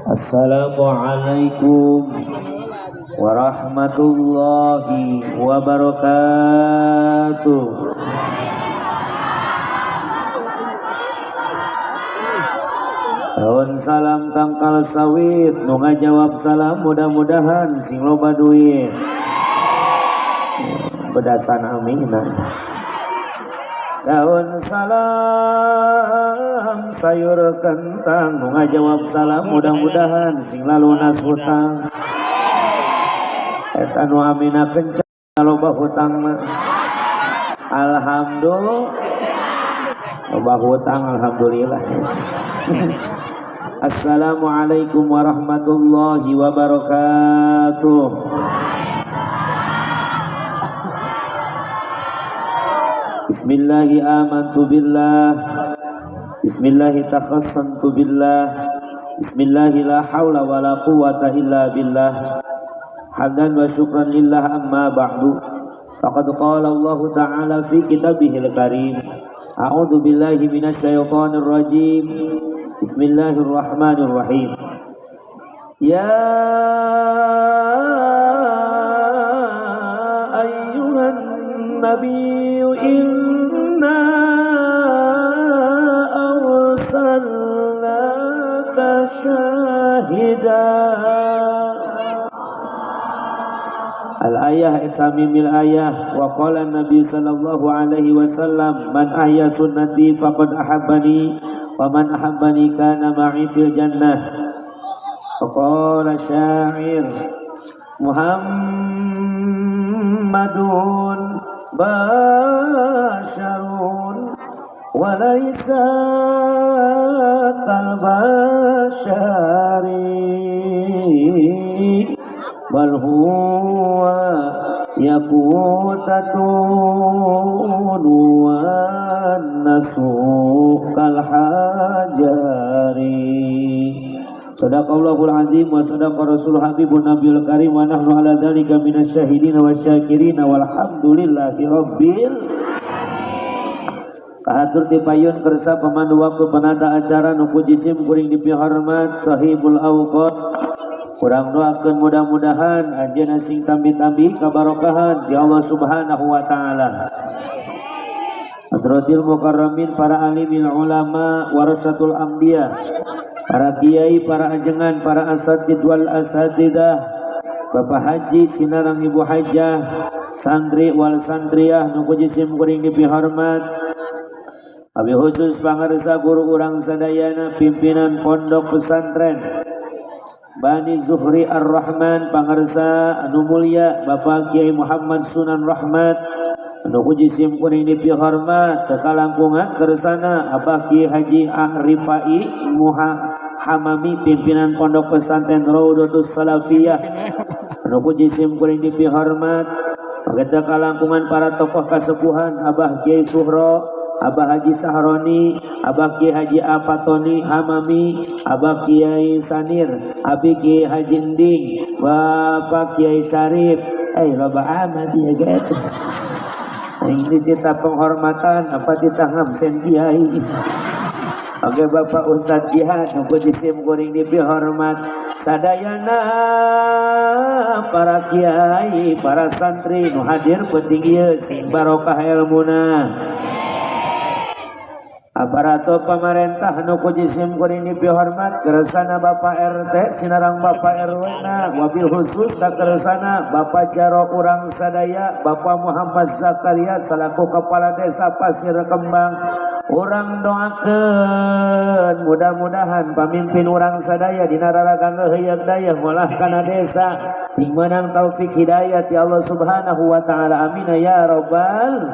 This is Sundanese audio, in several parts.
Assalamualaikum warahmatullahi wabarakatuh. Daun salam tangkal sawit, nu ngajawab salam mudah-mudahan sing loba duit. Bedasan amin. Daun salam sayur kentang, nu ngajawab salam mudah-mudahan sing lalunas hutang. Eta nu amina kencang loba hutangna. Alhamdulillah loba hutang, alhamdulillah. Assalamualaikum warahmatullahi wabarakatuh. Bismillahi amantu billah, bismillahi takhassantu billah, bismillahi la hawla wa la quwata illa billah. Hamdan wa syukran lillah, amma ba'du. Faqad qala Allah ta'ala fi kitabihil karim. A'udzu billahi minasyaitonir rajim. Bismillahirrahmanirrahim. Ya ayyuhan nabiyyu inna arsalnaka syahidan. Al-ayah itamimil ayah. Wa qala Nabi sallallahu alaihi wasallam, man ahya sunnati faqad ahabbani, wa man ahabbani kana ma'i fil jannah. Wa qala syair Muhammadun basharun wa laysa kal bashari, bal huwa yaqutatun wan nasu kal hajari. Sadaqallahul azim wa sadaqa rasul habibun nabiyul karim wa nahnu ala dzalika minasyahidin wasyakirin walhamdulillahi rabbil. Kahatur ti payun kersa pemandu waktu penata acara nu puji sim kuring dipihormat sahibul awqat. Kurang doakeun mudah-mudahan anjeunna sing tambi-tambi kabarokahan di Allah Subhanahu wa taala. Hadratil mukarramin, para alimil ulama, warasatul anbiya, para kiai, para ajengan, para asatid wal asatidah, Bapak Haji sinarang Ibu Hajah, santri wal santriah nu puji sim kuring dipihormat. Abi khusus pangarsa guru urang sadayana pimpinan pondok pesantren Bani Zuhri Ar-Rahman, pangarsa anu mulia Bapak Kiai Muhammad Sunan Rahmat anu puji sim kuring dipihormat, tekalangkungan kersana Abah Kiai Haji Arifai Muha Hamami pimpinan pondok pesantren Raudatus Salafiyah anu puji sim kuring dipihormat, kalangkungan para tokoh kasepuhan Abah Kiai Suhro, Abah Haji Sahroni, Abah Kiai Haji Afatoni Hamami, Abah Kiai Sanir, Abi Kiai Haji Ending, Bapak Kiai Syarif. Loba amat ya gitu. Ini titah penghormatan apa titah ngabsen kiai. Oke Bapak Ustadz Jihad, aku jisim kuring dipihormat. Sadayana para kiai, para santri nu hadir penting ieu sing barokah ilmuna. Aparatur pemerintah nu ku jisim kuring dipihormat, kersana Bapak RT sinarang Bapak RW na, wabil khusus ka kersana Bapak Jaro urang sadaya Bapak Muhammad Zakaria selaku Kepala Desa Pasir Kembang. Urang doakeun mudah-mudahan pamimpin urang sadaya dina raraga heuyeuk dayeuh ngolah kana desa sing meunang taufik hidayah ti Allah Subhanahu wa taala, amin ya rabbal.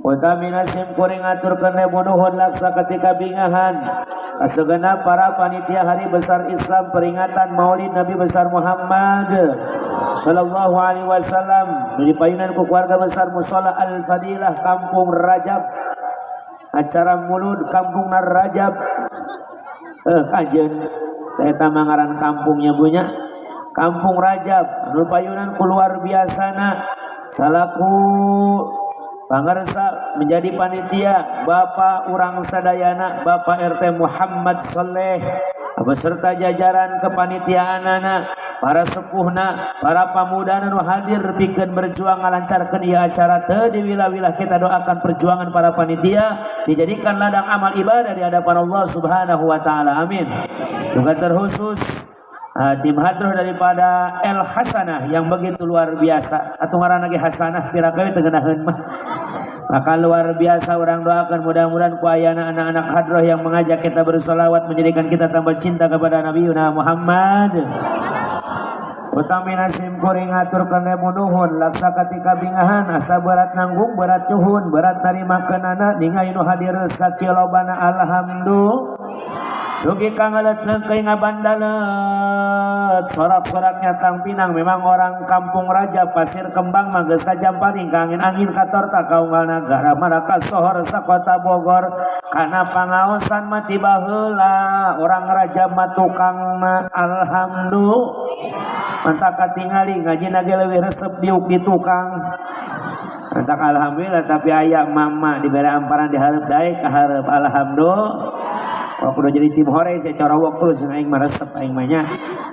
Utamina sim kuring aturkeun ribu nuhun laksa ketika bingahan kasegenap para panitia Hari Besar Islam peringatan Maulid Nabi Besar Muhammad sallallahu alaihi wasallam nu dipayunan ku keluarga besar Musholla Al Fadilah Kampung Rajab, acara Mulud Kampung Rajab. Kajen eta mangaran kampungnya punya Kampung Rajab nu payunan ku luar biasana salaku pangarsa menjadi panitia Bapak urang sadayana Bapak RT Muhammad Soleh. Beserta jajaran kepanitiaanana, para sepuhna, para pamuda nu hadir pikeun berjuang ngalancarkeun ieu acara teu diwilah-wilah. Kita doakan perjuangan para panitia dijadikan ladang amal ibadah di hadapan Allah Subhanahu wa taala. Amin. Juga terkhusus tim hadroh daripada El Hasanah yang begitu luar biasa, atau ngaranna ge Hasanah, pira teu ngeunaheun mah. Maka luar biasa, urang doakan mudah-mudahan ku ayana anak-anak hadroh yang mengajak kita bersolawat menjadikan kita tambah cinta kepada Nabi Muhammad. Utamina sim kuring ngaturkeun nuhun laksa katika bingahan, asa berat nanggung, berat nyuhun, berat narimakeunana, ningali nu hadir sakieu lobana. Alhamdulillah. Dugi ka ngeuleut neungkeuy ngabandalet, sorak-soraknya tang pinang. Memang orang kampung Raja Pasir Kembang mah geus kajamparing ka angin-angin, katorta ka unggal nagara, maraka sohor sakota Bogor kana pangaosan mah ti baheula orang Raja mah tukangna. Alhamdulillah, matak katingali ngajina ge leuwih resep diuk di tukang. Matak alhamdulillah, tapi aya mama dibere amparan di hareup, daek ka hareup. Alhamdulillah. Waktu udah jadi tim hore saya corowok terus aing mah, resep aing mah nya.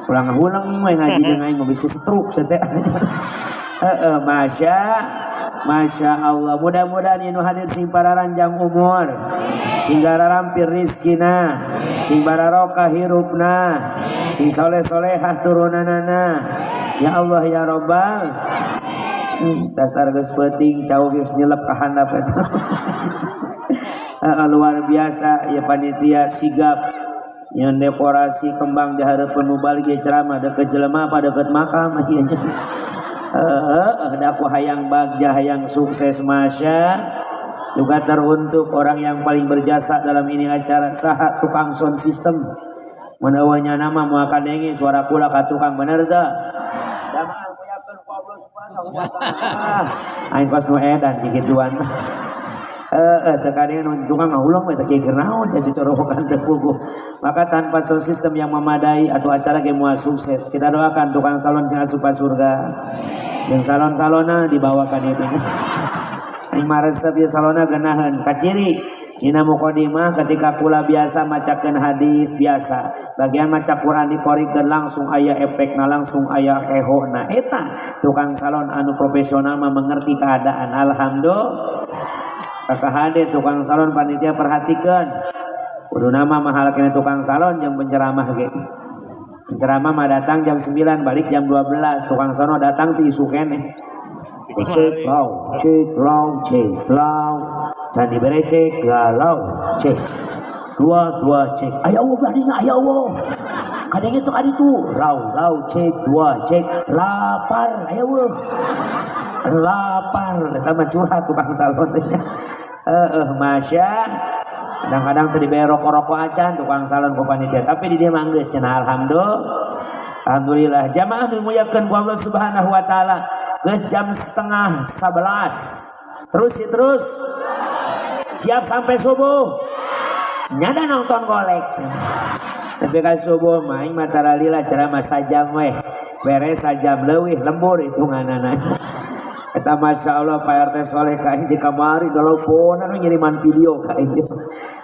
Ulang huleng we ngaji jeung aing mah, bisa stroke saya teh. Heeh, masya Masya Allah, mudah-mudahan nu hadir sing pararanjang umur, sing garampir rizkina, sing bararokah hirupna, sing soleh solehah turunanana. Ya Allah ya Robbal. Dasar geus peuting, cau geus nyelep ka handap eta. Luar biasa ya, panitia sigap yang dekorasi kembang di hareupeun mubalig ceramah deket jelema apa deket makam ieu nya. Heeh, da aku hayang bagja, hayang sukses. Masya juga teruntuk orang yang paling berjasa dalam ini acara, saha? Tukang sound system. Menawanya nama mau akan dengi suara kula ka tukang, bener teu? Jamaah muliakeun ku Allah Subhanahu wa taala. Aing kos nu edan kikituan. Eh, teu kadengen tukang ngahuleng we teh keur naon cacorowokan teu puguh. Maka tanpa sound system yang memadai atau acara ge moal sukses. Kita doakan tukang salon sing asup ka surga. Jeung salon-salonna dibawa ka dieu. Aing mah resep ieu salonna, geunaheun. Kaciri dina mukadimah ketika kula biasa macakeun hadis biasa. Bagian maca Quran dikorikeun langsung aya efekna, langsung aya ehona. Eta tukang salon anu profesional mah mengerti keadaan. Alhamdulillah. Kakak hade tukang salon, panitia perhatikan. Kudu nama mahal kena tukang salon jam penceramah ge. Penceramah mah datang jam 9, balik jam 12. Tukang salon datang ti isuk keneh. Cek lau, cek lau, cek lau. Can dibere cek galau, cek. Dua, dua, cek. Aya Allah belah dinya, aya Allah. Kadang itu kadi tu, lau, lau, cek, dua, cek, lapar, aya Allah. Lapar, eta mah curhat tukang salon. Heeh, masya. Kadang-kadang teu dibere rokok-rokok acan tukang salon ku panitia, tapi di dieu mah geus cenah, alhamdulillah. Alhamdulillah, jamaah dimuliakeun ku Allah Subhanahu wa taala. Geus jam 10.30. Terus sih terus. Siap sampai subuh. Nyada nonton golek. Tapi ka subuh mah aing mah taralila ceramah sajam weh. Beres sajam leuwih, lembur hitunganana. Eta Masya Allah, Pak RT Soleh ka aing di kamari teleponan ngiriman video ka aing.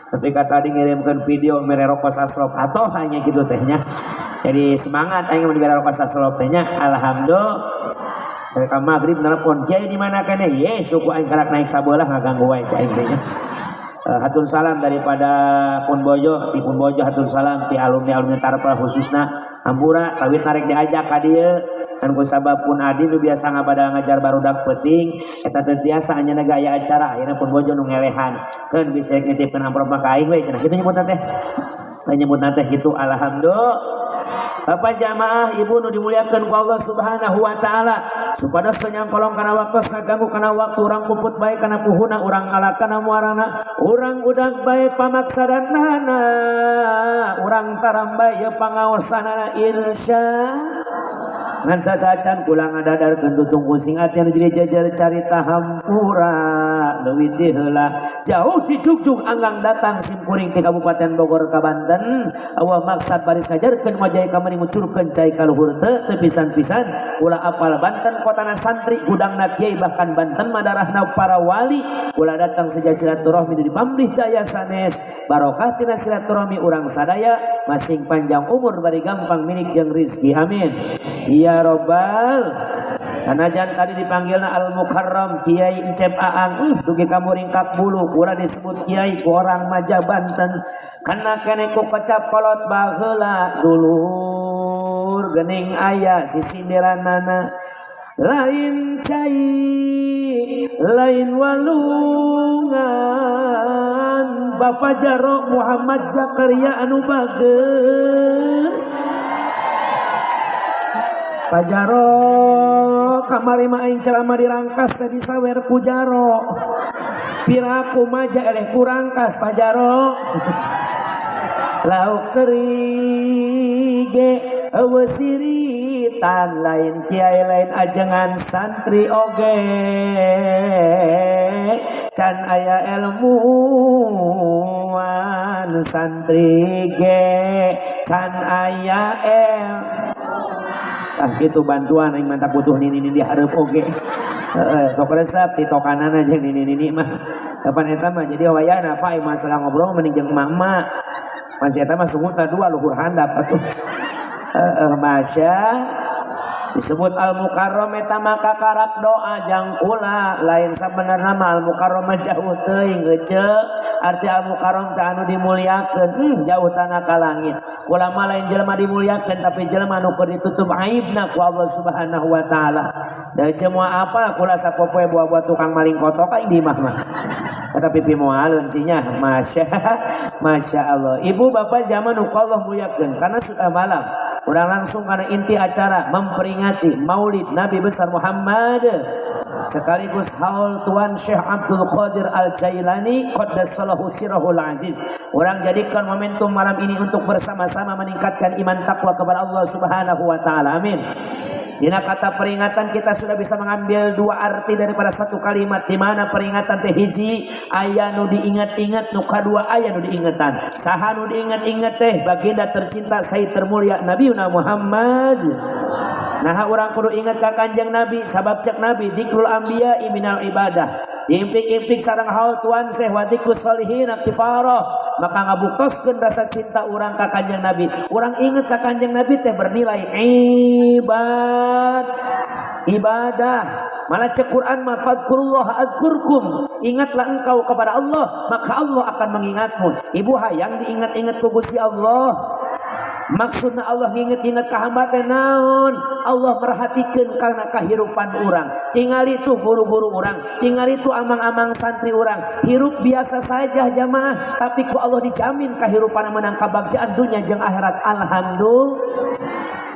Tapi kata tadi ngirimkan video mere rokok saslop atau hanya gitu tehnya. Jadi semangat aing mun dibere rokok saslop tehnya. Alhamdulillah. Mereka maghrib nelpon, "Kiai, di mana kene?" Ye, suku aing karak naik sabelah, ngaganggu wae cai aing teh nya. Hatur salam daripada Pun Bojo, ti Pun Bojo hatur salam ti alumni alumni Tarpel khususna. Hampura kawit narik diajak ka dieu kan ku sabab Pun Adi nu biasa ngabadal ngajar barudak peuting eta teu tiasa anjeunna gaya acara, akhirna Pun Bojo nu ngelehan keun bisa nitipkeun amplop mah ka aing we cenah kitu nyebutna teh, nyebutna teh kitu. Alhamdulillah. Bapak, jamaah, ibu nu dimuliakeun ku Allah Subhanahu wa taala, supados teu nyangkolong kana waktu, ngaganggu kana waktu, urang puput bae kana puhuna, urang ala kana muarana, urang udag bae pamaksadanana, urang taram bae ieu pangaosanana, insya ngan satacan kula ngadadarkeun tutung sing ati anu jadi jajar carita hampura. heula leuwih ti heula jauh dijugjug anggang datang simkuring ti Kabupaten Bogor ka Banten eueuh maksad baris ngajarkeun wajah kamari ngucurkeun cai ka luhur teu teu pisan-pisan ulah apal Banten kotana santri gudangna kiai bahkan Banten madarahna para wali ulah datang seja silaturahmi di pamrih daya sanes barokah tina silaturahmi urang sadaya masing panjang umur bari gampang milik jeung rizki amin ya robbal. Sanajan tadi dipanggilna Al Mukarram Kiai Encep Aang, dugi ka muringkak bulu kula disebut kiai ku orang Maja Banten kana kene ku kecap kolot baheula dulur geuning aya sisindiranana lain cai lain walungan Bapak Jaro Muhammad Zakaria anu bager. Pak Jaro kamari mah aing ceramah di Rangkas tadi sawer ku Jaro piraku maja eleh ku Rangkas Pak Jaro lauk teri ge eueuh siritan lain kiai lain ajengan santri oge can aya ilmuwan santri ge can aya el ah gitu bantuan aing mantap butuh nini nini dihareup oge sok resep titokanana jeung nini nini mah kapan eta mah jadi wayahna Pak aing masalah ngobrol mending jeung emak-emak masih eta mah sungutna dua luhur handap atuh. Masya disebut Al Mukarram eta mah kakarak doa jang kula lain sabenerna mah Al Mukarram mah jauh teuing ece arti Al Mukarram teh anu dimuliakeun, jauh tanah ka langit kula mah lain jelema dimuliakeun tapi jelema anu keur ditutup aibna ku Allah Subhanahu wa taala. Da ece moal apa kula sapopoe buah-buah tukang maling kotok aing di imah mah tapi pipi moaleun sih nya masya masya Allah. Ibu bapak zaman nu Allah muliakeun karena sudah malam urang langsung karena inti acara memperingati Maulid Nabi besar Muhammad sekaligus haul Tuan Syekh Abdul Qadir Al-Jailani qaddasallahu sirahul aziz. Orang jadikan momentum malam ini untuk bersama-sama meningkatkan iman takwa kepada Allah Subhanahu wa taala. Amin. Dina kata peringatan kita sudah bisa mengambil dua arti daripada satu kalimat, di mana peringatan teh hiji aya nu diingat-ingat, nu kadua aya nu diingetan. Saha nu diingat-ingat teh baginda tercinta sayyid termulia Nabi Muhammad. Nah urang kudu ingat ka Kanjeng Nabi sabab cek Nabi dzikrul anbiya minal ibadah. Diimpik-impik sareng haul Tuan Syekh wa dzikrus solihin kifarah, maka ngabuktoskeun rasa cinta urang ka Kanjeng Nabi. Urang inget ka Kanjeng Nabi teh bernilai ibadah. Malah cek Quran mah fadkurullah adzkurkum, ingatlah engkau kepada Allah maka Allah akan mengingatmu. Ibu hayang diingat-ingat ku Gusti Allah. Maksudna Allah nginget-inget ka hamba teh naon? Allah merhatikeun kana kahirupan urang. Tingali tuh guru-guru urang, tingali tuh amang-amang santri urang. Hirup biasa saja jamaah, tapi ku Allah dijamin kahirupan menang kabagjaan dunia jeung akhirat. Alhamdulillah.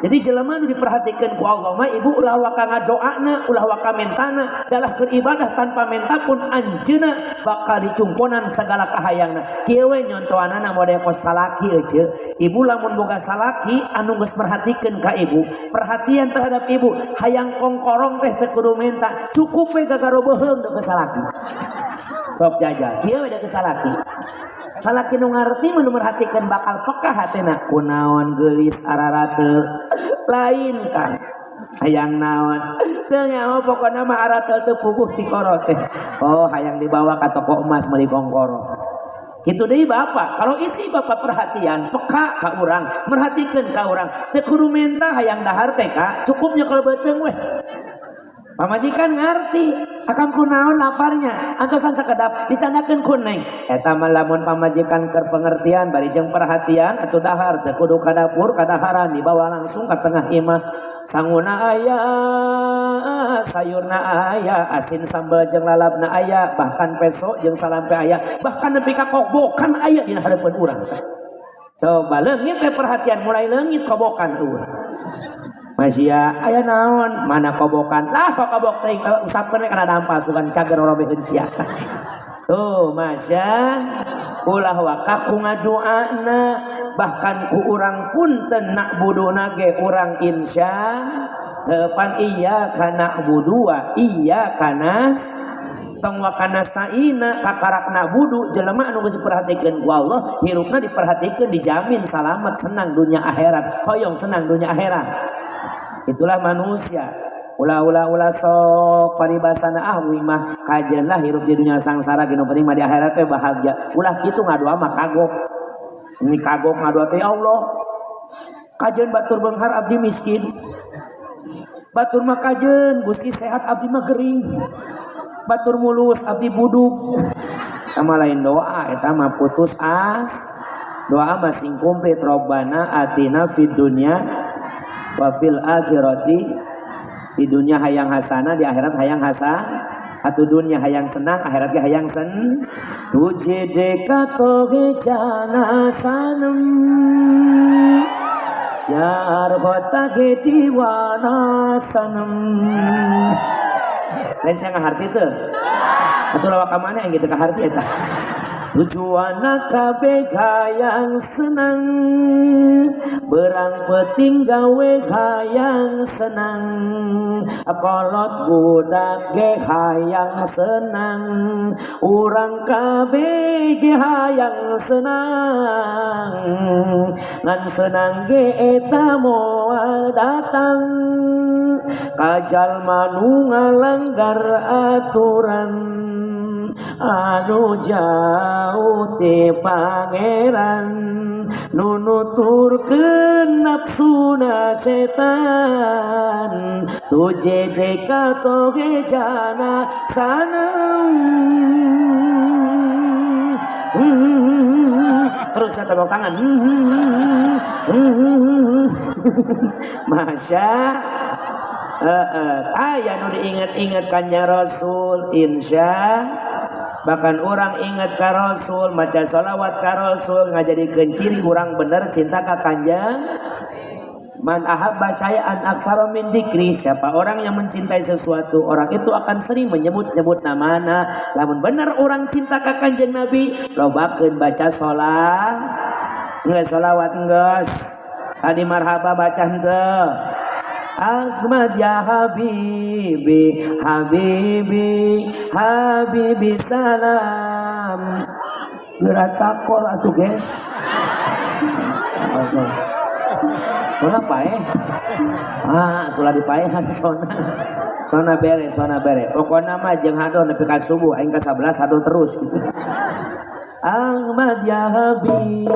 Jadi jelema nu diperhatikeun ku Allah mah ibu ulah waka ngadoana, ulah waka mentana, dalah keur ibadah tanpa menta pun anjeunna bakal dicumponan segala kahayangna. Kieu we nyontoanana model kos salaki euceu. Ibu lamun boga salaki anu geus merhatikeun ka ibu, perhatian terhadap ibu, hayang kongkorong teh teu kudu menta, cukup we gagaro beuheung deukeut salaki. Sok jajal, kieu we deukeut salaki. Salaki nu ngarti mun merhatikeun bakal peka hatena, kunaon geulis ararateul lain kan hayang naon teu nyaho pokona mah arateul teu puguh ti koro teh. Oh hayang dibawa ka toko emas meuli kongkoro. Kitu deui bapak, kalau isi bapak perhatian peka ka urang, merhatikeun ka urang, teu kudu menta hayang dahar teh ka, cukupnya kalau beuteung weh. Pamajikan ngarti, akang kunaon laparnya, antosan sakedap dicandakeun ku neng. Eta mah lamun pamajikan keur pengertian bari jeung perhatian atuh dahar teu kudu ka dapur kadaharan dibawa langsung ka tengah imah. Sanguna aya, sayurna aya, asin sambal jeung lalapna aya, bahkan peso jeung salampe aya, bahkan nepi ka kobokan aya dina hareupeun urang. Coba leungit teh perhatian mulai leungit kobokan eueuh. Masya aya naon mana kobokan lah kok kobok teh usapkeun we kana dampal sugan cager robeheun sia. Tuh masya ulah waka ku ngadoana bahkan ku urang punten na'buduna ge urang insya pan iya kana budu wa iya kanas Tong waka nasta'ina kakarak na'budu. Jelema anu geus diperhatikeun ku Allah, hirupna diperhatikeun, dijamin salamat senang dunia akhirat. Hoyong senang dunia akhirat. Itulah manusia. Ulah ulah ulah sok paribasana, "Ah, uing mah kajeun lah hirup di dunia sangsara, nu penting mah di akhirat teh bahagia." Ulah kitu ngadoa mah, kagok. Ini kagok ngadoa teh, "Ya Allah, kajeun batur beunghar, abdi miskin. Batur mah kajeun Gusti sehat, abdi mah gering. Batur mulus, abdi buduk." Eta mah lain doa, eta mah putus as. Doa mah sing komplit, robbana atina fid dunya wa fil akhirati. Di dunia hayang hasana, di akhirat hayang hasanah, atau dunia hayang senang, akhirat ge hayang sen. Tujhe dekha to hai jana sanam, pyar hota hai diwana sanam. Lain saya ngaharti tuh. Atuh lawak ka mana yang gitu kaharti eta. Tujuan kabeh hayang senang, berang peuting gawe hayang senang, kolot budak ge hayang senang, urang kabeh ge hayang senang, ngan senang ge eta moal datang ka jalma nu ngalanggar aturan, anu jauh ti pangeran, nu nuturkeun nafsuna setan. Tujhe dekha to hai jana sanam. Terus saya tepuk tangan. Masya aya nu diingat-ingat kanya Rasul, insya bahkan orang ingat ka Rasul, maca sholawat ka Rasul, ngajadikeun ciri urang bener cinta ka Kanjeng. Man ahabba syai'an aktsara min dzikri, siapa orang yang mencintai sesuatu, orang itu akan sering menyebut-nyebut namana. Lamun bener orang cinta ka Kanjeng Nabi, lobakeun baca sholat, geus sholawat geus. Tadi marhaba baca henteu? Ahmad ya Habibi, Habibi, Habibi salam. Geura takol atuh, guys. Sona paeh. Ah, atulah dipaehan sona. Sona bere, sona bere. Pokokna mah jeung hado nepi ka subuh, aing ka 11 hado terus gitu. Ahmad ya Habibi,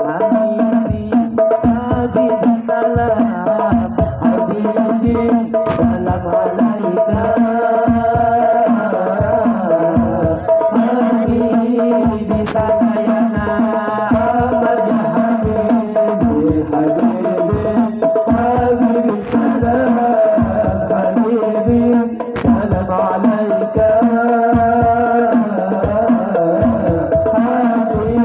Habibi, Habibi salam. Habibi salam alaika. Habibi sadayana. Ahmad ya Habibi, Habibi, Habibi salam. Habibi salam alaika. Habibi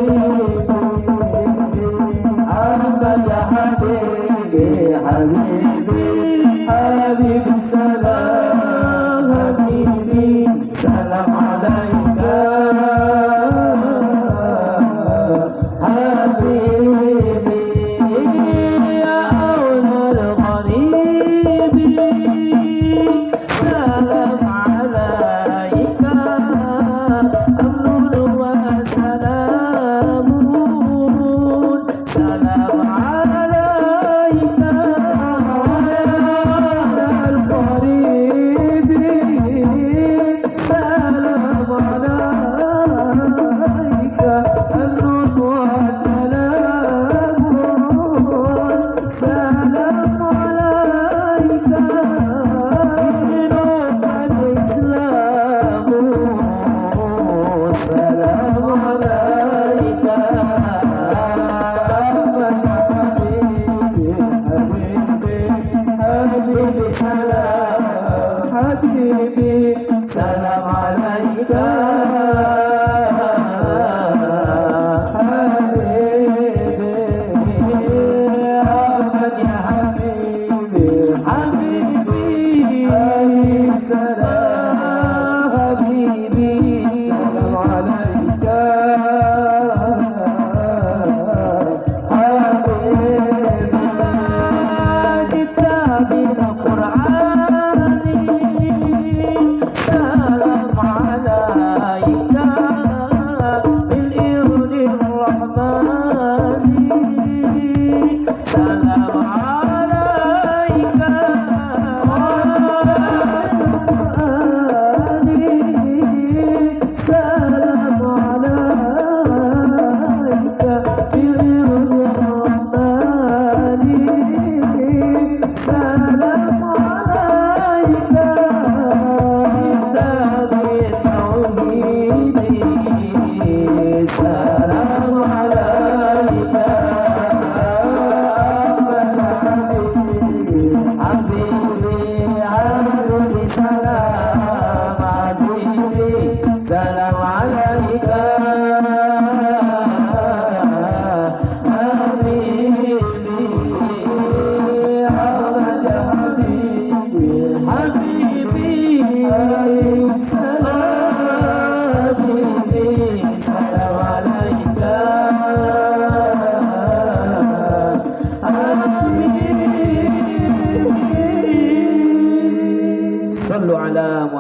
Ahmad ya Habibi, Habibi, Habibi salam. Habibi salam alaika. Habibi ya aunal gharibi, salam alaika. Amnun wa salamun, salam alaika.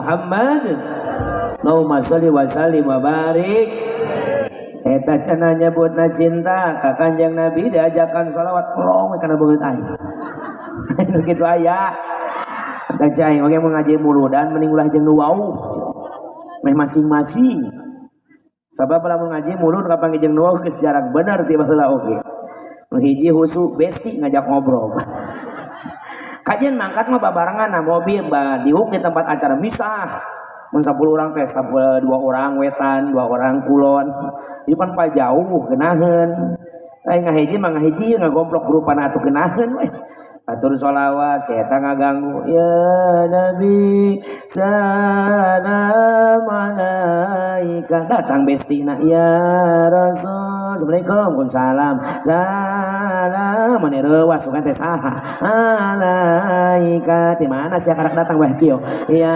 Muhammad. Allahumma sholli wa sallim wa barik. Eta cenah nyebutna cinta ka Kanjeng Nabi diajakan sholawat melong kana beungeut aing. Nu kitu aya. Eta cai aing oge mun ngaji muludan mending ulah jeung nu wau. Meh masing-masing. Sabab lamun ngaji mulud kapanggih jeung nu wau geus jarang bener ti baheula oge. Nu hiji husu besti ngajak ngobrol. Kajian mangkat mah babarengan na mobil ba diuk di tempat acara misah. Mun 10 orang teh 2 orang wetan, 2 orang kulon. Ieu pan pa jauh geunaheun. Lain ngahiji mah ngahiji ngagomplok grupan atuh geunaheun we. Atur sholawat si eta ngaganggu. Ya Nabi salam alaika. Datang bestina ya Rasul. Assalamualaikum. Waalaikumsalam. Salam mane reuwas sugan teh saha. Alaika di mana sia karak datang weh kieu. Ya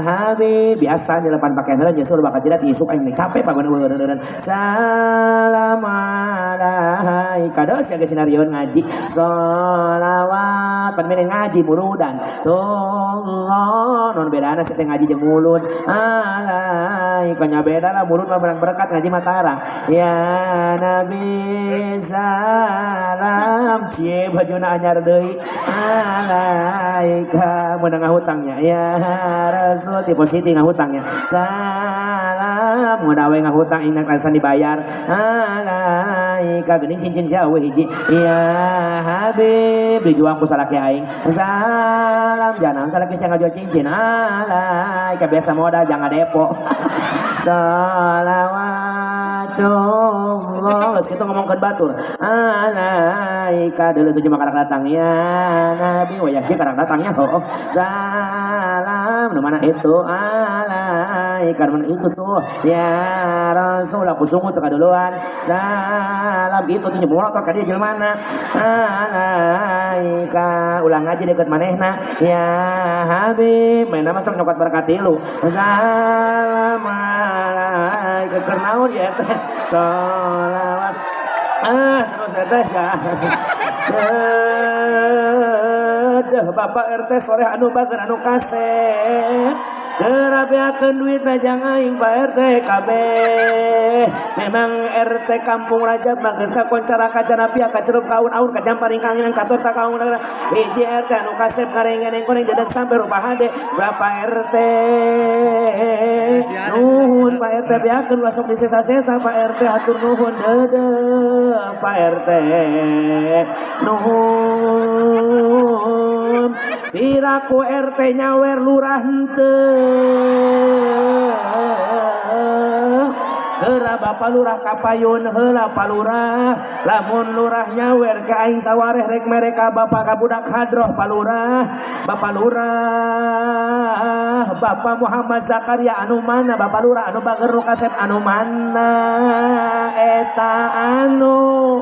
Habib biasa nyelepan pakaian heula nyusul bakal jidat isuk aing capek pagon eueureun. Salam alaika. Dos sia geus sinarieun ngaji. Sholawat pan mene ngaji muludan. Tullah non bedana sia teh ngaji jeung mulud. Alaika nya beda lah mulud mah berang berkat ngaji mah tara. Ya Nabi salam cie bajuna anyar deui. Alaika meunang ngahutangnya. Ya Rasul depositi ngahutangnya. Salam mun awe ngahutang ingat alasan dibayar. Alaika geuning cincin sia eueuh hiji. Ya Habib dijual ku salaki aing. Salam jangan salaki sia ngajual cincin. Alaika biasa modal jangan depo. Salawatullah geus kitu ngomongkeun batur. Alaika deuleu tujuh mah karak datang ya Nabi wayah kieu karak datangnya heuh. Salam nu mana itu alaika nu mana itu tuh ya Rasul aku sungguh teu kaduluan. Salam itu tuh nyemolotot ka dieu jelema. Alaika ulah ngaji deket manehna ya Habib mainna mah sok nyokot berkat tilu. Salam alaika keur naon ya teh sholawat terus eta sia. Deuh Bapak RT sore anu bager anu kasep. Gerabeakeun duitna jang aing Pak RT kabeh. Memang RT Kampung Rajab mah geus kakoncara kacana pia kacerup kaun-aun kajamparing kanginan katur ta kaun. Hiji RT anu kasep ngarengeneng koneng dedeg sampe rupa hade. Berapa RT? Nuhun Pak RT beakeun ulah sok disesa-sesa Pak RT hatur nuhun deudeuh Pak RT. Nuhun. Piraku RT nyawer lurah henteu. Geura Bapak Lurah kapayun heula Pak Lurah. Lamun lurah nyawer ka aing sawareh rek mere ka bapak ka budak hadroh Pak Lurah. Bapak Lurah, Bapak Muhammad Zakaria anu mana Bapak Lurah anu bager nu kasep anu mana eta anu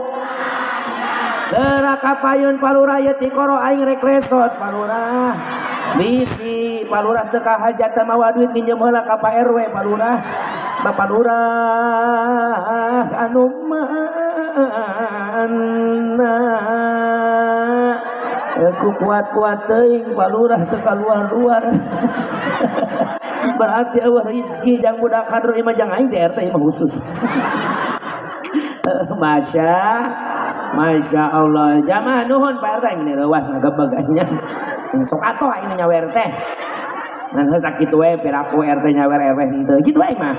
Geura kapayun Pak Lurah ieu tikoro aing rek resot Pak Lurah. Bisi Pak Lurah teu kahajat teh mawa duit nginjem heula ka Pak RW Pak Lurah. Bapak Lurah anu mana ku kuat-kuat teuing Pak Lurah teu kaluar-luar. Berarti eueuh rezeki jang budak hadro imah jang aing di RT imah khusus. Masya Masya Allah jamaah nuhun Pak RT ini reuas ngagebeg nya. Sok atoh aing nyawer teh. Ngan heuh sakitu we piraku RT nyawer RW henteu kitu aing mah.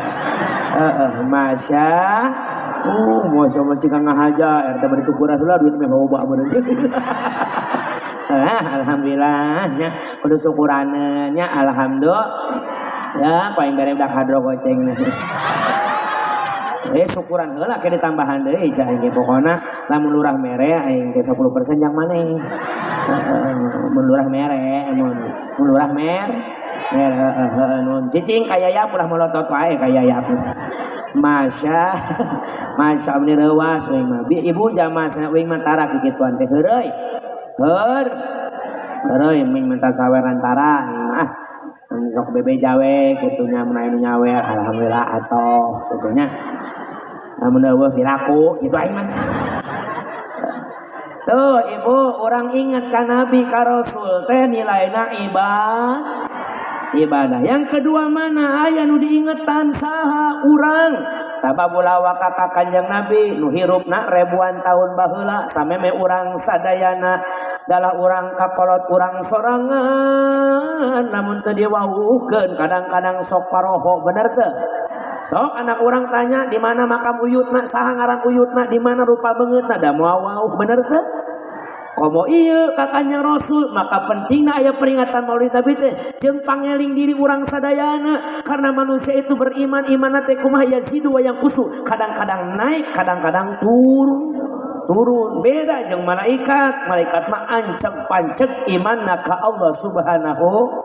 Heeh masya masya Allah cika ngahaja RT bari tukuran heula duit meh loba meureun. Alhamdulillah nya kudu syukuraneun nya alhamdulillah. Ya paling bere budak hadro goceng. Syukuran heula ke ditambahan deui cah aing ge pokona lamun lurah mere aing teh 10% jang maneh. Heeh mun lurah mere mun lurah mer heeh nun cicing ka yayap ulah molotot wae ka yayap. Masya Masya Allah reuas uing mah. Ibu jamaah sana uing mah tara kikituan teh heureuy. Heur. Heureuy ming minta saweran tara mah. Sok bebe jawe kitu nya mun aya nu nyawer alhamdulillah atoh kitu nya. Lamun eueuh piraku kitu aing mah. Tuh ibu orang ingat ka nabi ka rasul teh nilaina ibadah. Ibadah. Yang kedua mana aya nu diingetan saha urang. Sabab ulah waka ka Kanjeng Nabi nu hirupna ribuan tahun baheula sameme urang sadayana dalah urang kakolot urang sorangan namun teu diwauhkeun kadang-kadang sok paroho, bener teu? Sok anak urang tanya di mana makam uyutna, saha ngaran uyutna, di mana rupa beungeutna, da moal wauh, bener teu? Komo ieu ka Kanjeng Rasul, maka pentingna aya peringatan Maulid Nabi teh jeung pangeling diri urang sadayana, karena manusia itu beriman, imanna teh kumaha, yazidu wa yanqusu, kadang-kadang naik, kadang-kadang turun turun, beda jeung malaikat. Malaikat mah anceg panceg imanna ka Allah Subhanahu,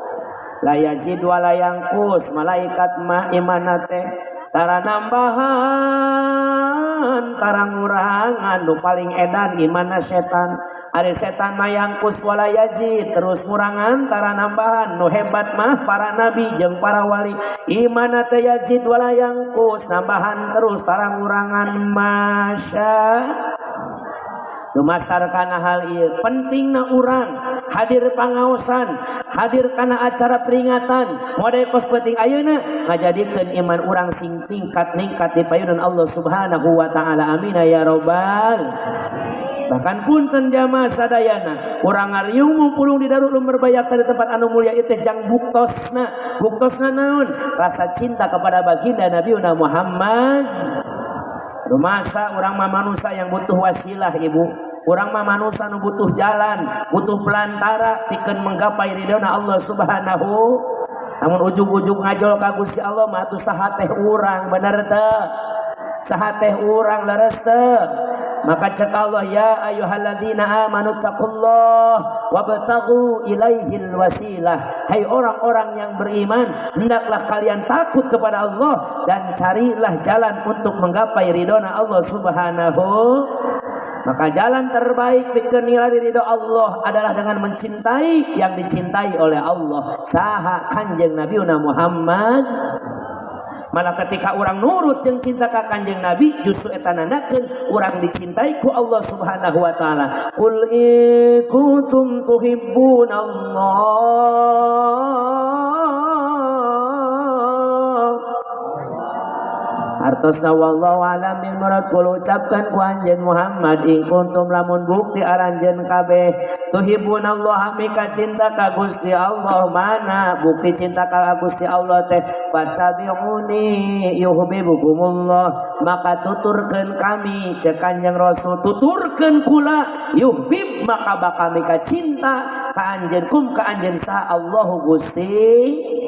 la yazid wa la yanqus. Malaikat mah imanna teh tara nambahan, tara ngurangan. Nu paling edan imanna setan. Ari setan mah yanqus wala yazid, terus ngurangan, tara nambahan. Nu hebat mah para nabi jeung para wali, imanna teh yazid wala yanqus, nambahan terus, tara ngurangan. Masya dumasar kana hal ieu pentingna urang hadir pangaosan, hadir kana acara peringatan model kos penting ayeuna, ngajadikeun iman urang sing tingkat ningkat di payunan Allah Subhanahu wa taala. Amin ya robbal. Bahkan punten jamaah sadayana, urang ngariung mumpulung di Darul Ulum Merbayaksa, di tempat anu mulia itu jang buktosna. Buktosna naon? Rasa cinta kepada baginda Nabi Muhammad. Rumasa urang mah manusia yang butuh wasilah, ibu. Urang mah manusia nu butuh jalan, butuh pelantara pikeun menggapai ridhona Allah Subhanahu. Namun ujug-ujug ngajol ka Gusti Allah mah atuh saha teh urang, bener teu? Saha teh urang, leres teu? Maka cek Allah, ya ayyuhalladzina amanu taqullah wabtaghu ilaihil wasilah. Hai orang-orang yang beriman, hendaklah kalian takut kepada Allah dan carilah jalan untuk menggapai ridhona Allah Subhanahu. Maka jalan terbaik pikeun nilai ridho Allah adalah dengan mencintai yang dicintai oleh Allah. Saha? Kanjeng Nabi Muhammad. Malah ketika orang nurut jeung cinta ka Kanjeng Nabi, justru eta nandakeun urang dicintai ku Allah Subhanahu wa taala. Qul in kuntum tuhibbunallah. Artosna wallahu alam bil murad, kul ucapkan ku anjeun Muhammad, in kuntum lamun bukti aranjeun kabeh, tuhibbunallaha mika cinta ka Gusti Allah. Mana bukti cinta ka Gusti Allah teh? Fattabi'uni yuhibbukumullah, maka tuturkeun kami, cek Kanjeng Rasul, tuturkeun kula, yuhbib maka bakal mika cinta ka anjeun, kum ka anjeun saha Allahu Gusti.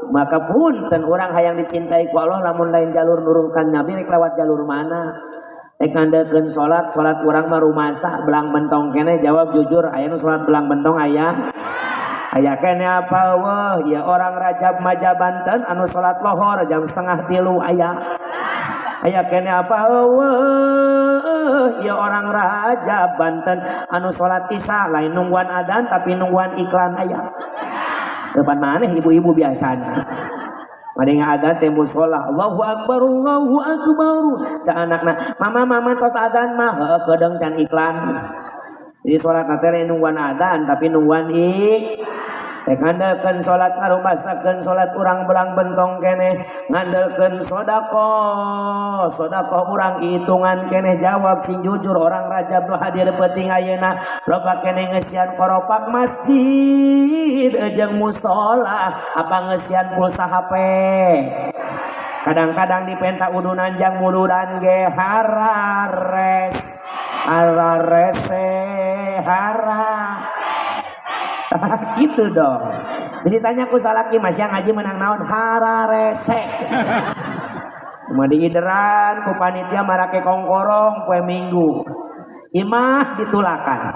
Maka punten, urang hayang dicintai ku Allah, lamun lain jalur nurunkan Nabi, rek lewat jalur mana? Rek ngandelkeun salat, salat urang mah rumasa belang bentong kene. Jawab jujur, aya nu salat belang bentong? Aya? Aya kene apa? Wah ya, orang Rajab Maja Banten anu salat lohor jam 2.30 aya? Aya kene apa? Wah ya, orang Rajab Banten anu salat Isya lain nungguan adan tapi nungguan iklan aya? Depan mana ibu-ibu biasanya. Ada adan teh musola, Allahu akbar, Allahu akbar. Cak anakna, "Mama, mama, tos adan mah." "Heuh, kedeung can iklan." Jadi sholat teh nungguan adan tapi nungguan i rek ngandelkeun salat, ngarumasakeun salat urang belang bentong keneh, ngandelkeun sedekah, sedekah urang hitungan keneh. Jawab sing jujur, orang Rajab nu hadir penting ayeuna, loba keneh ngeusian koropak masjid jeung musola apa ngeusian pulsa HP? Kadang-kadang dipenta udunan jang muludan ge harares hararese hara gitu dong. Bisa tanya ku salaki, "Mas, yang ngaji menang naon?" "Hararese." Cuma diideran ku panitia marake kongkorong poe Minggu. Imah ditulakan.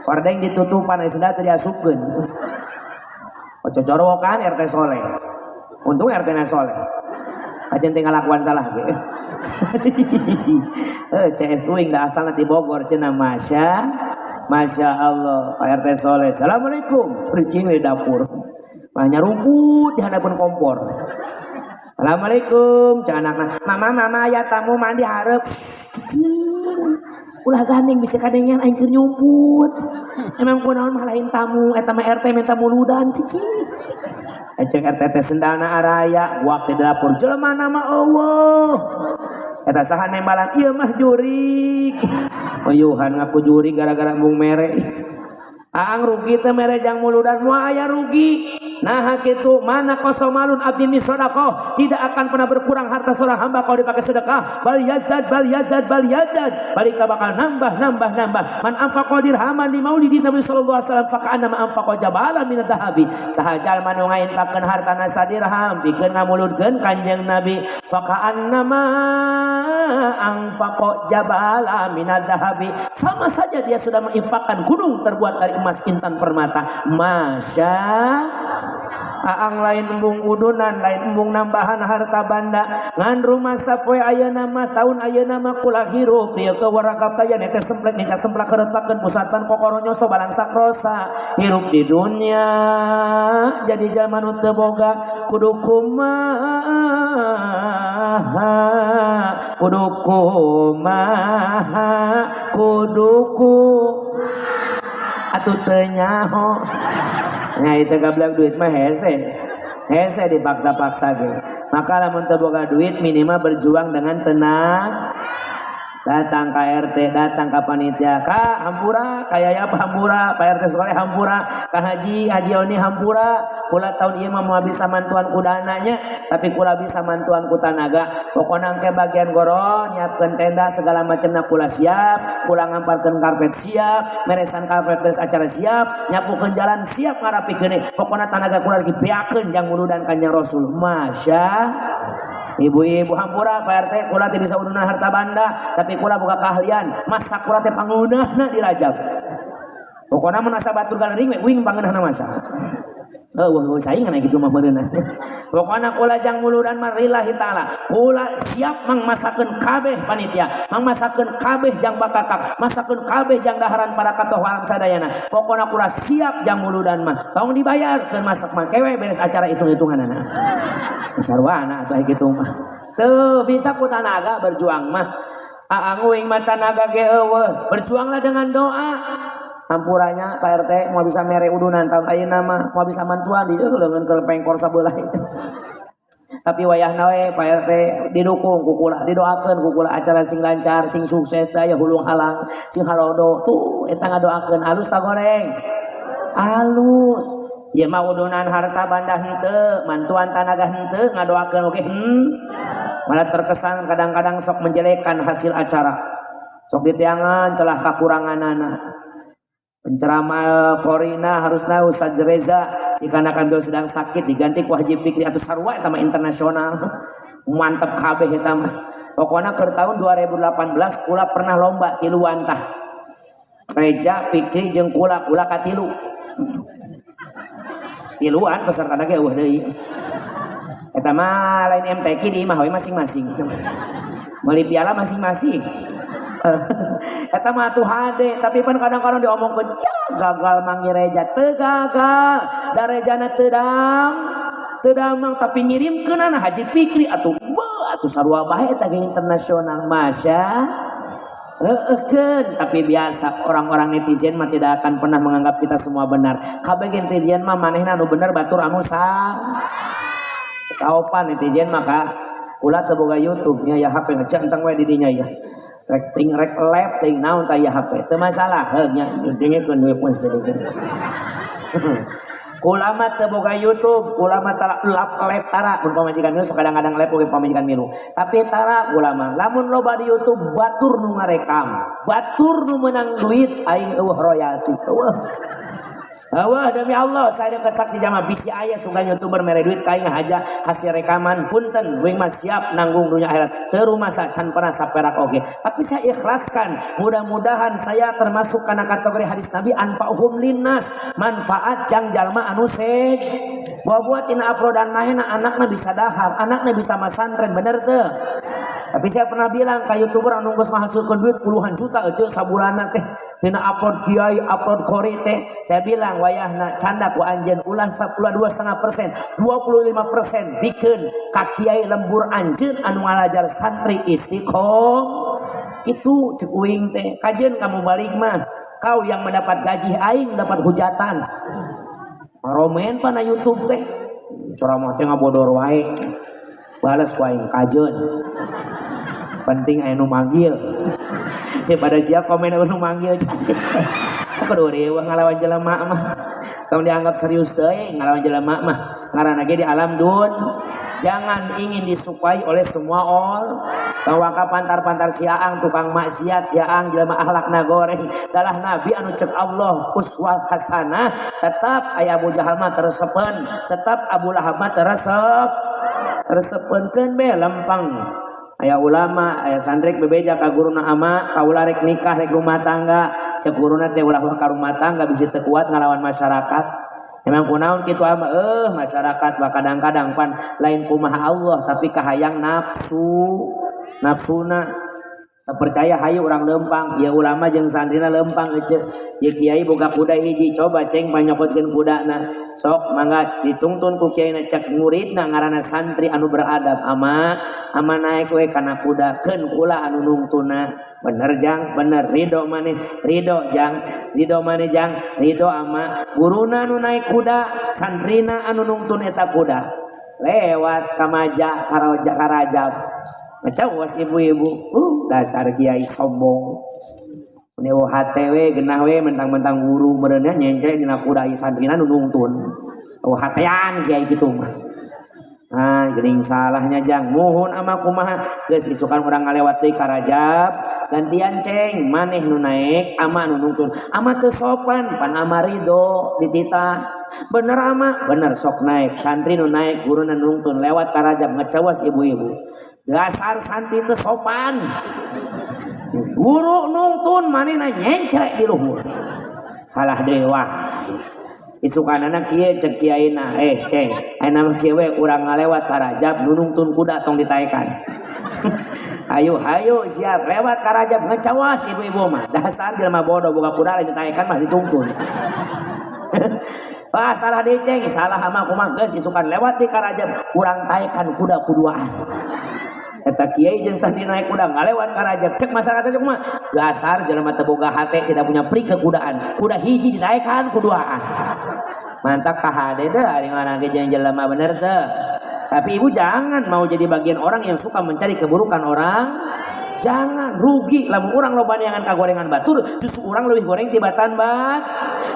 Hordeng ditutupan, sudah teu diasupkeun. Ojo corowokan RT soleh. Untung RT na soleh. Kajen teh ngalakuan salah ge. Eh, CS uing da asalna ti Bogor cenah. Masya Masya Allah, Pak RT soleh. Assalamualaikum. Cicing di dapur. Mah rumput di hadapan kompor. Assalamualaikum, cak anakna. "Mama, mama, ya tamu mandi hareup." Cicing. Ulah gandeng, bisa kadengan aing keur nyumput. Emang kunaon mah lain tamu, eta mah RT minta muludan, cicing. Cek RT teh sendalna araya, guak teh dapur jelema nama eueuh. Eta saha nembalan ieu mah jurik. Uyuhan ngaku jurik gara-gara embung mere. Aang rugi teh mere jang muludan moal aya rugi. Nah kitu mana kosomalun abdi min sedekah, tidak akan pernah berkurang harta seorang hamba kalau dipakai sedekah. Bal yazdad bal yazdad bal yazdad, balik bakal nambah nambah nambah. Man anfaqa dirhaman li maulidi Nabi sallallahu alaihi wasallam faka'annama anfaqa jabalan minad dahabi. Saha jalma nu ngainfakkeun hartana sadirham pikeun ngamuludkeun Kanjeng Nabi, faka'annama anfaqa jabala minad dahabi, sama saja dia sudah menginfakkan gunung terbuat dari emas intan permata. Masya Aang lain embung udunan, lain embung nambahan harta banda, ngan rumah sapoe ayeuna mah tahun ayeuna mah kula hirup ieu ke warakap taya teh semplek nincak semplak keretakeun pusatan kokoro nyoso balangsak rosa hirup di dunia jadi jalma nu teu boga kudu kumaha kudu kumaha kudu ku atuh teu nyaho. Nah itu gablak duit mah hese hese dipaksa-paksa gitu. Maka lamun teu boga duit minimal berjuang dengan tenang. Datang ke RT, datang ke panitia, ka hampura, ka yaya hampura, Pak RT sekolah hampura, ka Haji, Haji Oni hampura. Kula tahun ieu mah moal bisa mantuan ku dananya, tapi kula bisa mantuan ku tanaga. Pokona engke bagian goro nyiapkeun tenda segala macamna kula siap, kula ngamparkeun karpet siap, meresan karpet beres acara siap, nyapukeun jalan siap ngarapikeun. Pokona tanaga kula dibeakeun jang muludan Kanjeng Rasul. Masya ibu-ibu hampura Pak RT kula teh bisa udunan harta banda, tapi kula boga keahlian masak kula teh pangeunahna di Rajab. Pokona mun asa batur galering we uing pangeunahna masak. Eueuh saingan kitu mah meureunna. Pokona kula jang muludan mah lillahi taala. Kula siap mangmasakeun kabeh panitia, mangmasakeun kabeh jang bakakak, masakeun kabeh jang daharan para katoh alam sadayana. Pokona kula siap jang muludan mah. Tong dibayar keur masak mah kewe beres acara hitung-hitunganana. Sarwana atuh kitu mah. Teu bisa ku tanaga berjuang mah. Aang uing mah tanaga ge eueuh, berjuanglah dengan doa. Hampuranya Pak RT mau bisa mere udunan tahun ayeuna mah mau bisa mantuan di leungeun ke pengkor sabelah. Tapi wayahna we Pak RT didukung ku kula, didoakeun ku kula acara sing lancar, sing sukses daya hulung halang, sing harodo tuh eta ngadoakeun alus ta goreng. Alus. Ieu mah udunan harta banda henteu, mantuan tanaga henteu, ngadoakeun oge Malah terkesan kadang-kadang sok menjelekan hasil acara. Sok ditiangan celah kakuranganana. Penceramah Korina harusna Ustaz Reza dikarenakan beliau sedang sakit diganti ku Haji Fikri atau sarua eta mah internasional. Mantep kabeh eta mah. Pokona keur tahun 2018 kula pernah lomba tiluan tah. Reja Fikri jeung kula, kula katilu. Tiluan peserta ge eueuh deui. Eta mah lain MTQ di imah we masing-masing. Meuli piala masing-masing. Eta mah atuh hade, tapi pan kadang-kadang diomongkeun gagal mangi reja teu gagal, da rejana teu teu damang tapi ngirimkeunana Haji Fikri atuh beuh atuh sarua bae eta ge internasional. Masya heueuhkeun, tapi biasa orang-orang netizen mah tidak akan pernah menganggap kita semua benar. Kabeh netizen mah manehna anu bener batur anu salah. Kaopan netizen mah ka kula teu boga YouTube nya ya HP ngecek entang we di dinya ya. Rek ting rek lep ting naon tah ya HP. Teu masalah heuh nya dengekeun we pun sedikit. Kula mah teu boga YouTube, kula mah tara lap lep tara mun pamajikan milu sok kadang-kadang lep oge pamajikan milu. Tapi tara kula mah lamun loba di YouTube batur nu ngarekam, batur nu meunang duit aing eueuh royalti. Eueuh. Wah demi Allah saya dekat saksi jamaah bisi aya sugan youtuber mere duit ka aing haja hasil rekaman punten uing mah siap nanggung dunia akhirat teu rumasa can pernah saperak oge tapi saya ikhlaskan mudah-mudahan saya termasuk kana kategori hadis Nabi anfa'uhum linnas manfaat jang jalma anu sej buah-buah tina uploadan mahena anakna bisa dahar anakna bisa masantren bener teu. Tapi saya pernah bilang ke youtuber anu geus ngahasilkeun duit puluhan juta eueuh sabulanna teh tina upload kiai upload kori teh saya bilang wayahna canda ku anjeun ulah 2,5% 25% bikeun ka kiai lembur anjeun anu ngalajar santri istiqomah kitu cek uing teh kajeun kamu balik mah kau yang mendapat gaji aing dapat hujatan romen pana YouTube teh Ceramah teh ngabodor wae. Balas ku aing kajeun. Penting aya nu manggil. Daripada sia komen anu manggil. Kudu riweuh ngalawan jelema mah. Tong dianggap serius teuing ngalawan jelema mah. Ngaranna ge di alam dun. Jangan ingin disukai oleh semua orang. Tong waka pantar-pantar siaang tukang maksiat siaang jelema akhlakna goreng. Dalah nabi anu cek Allah uswah hasanah, tetap aya Abu Jahal mah teresepeun, tetap Abu Lahab mah teresep. Resepeunkeun be lempeng. Aya ulama, aya santri bebeja ka guruna ama, kaula rek nikah rek rumah tangga, cek guruna teh ulah ka rumah tangga bisi teu kuat ngalawan masyarakat. Emang kunaon kitu ama? Masyarakat mah kadang-kadang pan lain kumaha Allah tapi kahayang nafsu. Nafsuna percaya hayu urang lempang, ya ulama jeung santrina lempang ece. Ya kiai boga kuda hiji, coba ceng panyokotkeun kudana. Sok mangga ditungtun ku kiaina cek muridna ngaranna santri anu beradab ama ama naek we kana kuda keun kula anu nungtuna. Bener jang, bener ridho maneh, ridho jang, ridho maneh jang, ridho ama guruna anu naek kuda, santrina anu nungtun eta kuda. Lewat kamaja karaja karajab. Ngecawas ibu-ibu, dasar kiai sombong. Ini hate we genah we mentang-mentang guru meureunnya nyencre dina kuda ieu santrina nu nungtun. Oh hatean kiai kitu mah. Ah, geuning salahnya jang. Muhun ama kumaha geus isukan urang ngalewat deui ka Rajab, gantian ceng maneh nu naek ama nu nungtun. Ama teu sopan pan ama ridho dititah. Bener ama, bener sok naek. Santri nu naek guruna nungtun lewat ka Rajab ngecawas ibu-ibu. Dasar santri teu sopan. Guru nungtun manehna nyencre di luhur. Salah dewa. Isukanana kieu cek kiaina, ceng, ayeuna mah kieu we urang ngalewat ka Rajab nu nungtun kuda tong ditaekan. Hayu hayu siap lewat ka Rajab ngecawas ibu-ibu mah. Dasar jelema bodoh boga kuda lain ditaekan mah ditungtun. Wah salah deui ceng, salah ama kumaha geus isukan lewat di ka Rajab urang taekan kuda kuduaan. Eta kiai jeung santri naik kuda ngalewat ka Rajab cek masyarakat cek kumaha dasar jelema teu boga hate tidak punya pri kekudaan kuda hiji dinaekan kuduaan mantap kahade deh ari ngaran ge jeung jelema bener teu. Tapi ibu jangan mau jadi bagian orang yang suka mencari keburukan orang. Jangan rugi lamun urang loba neangan kagorengan batur justru urang leuwih goreng tibatan bat.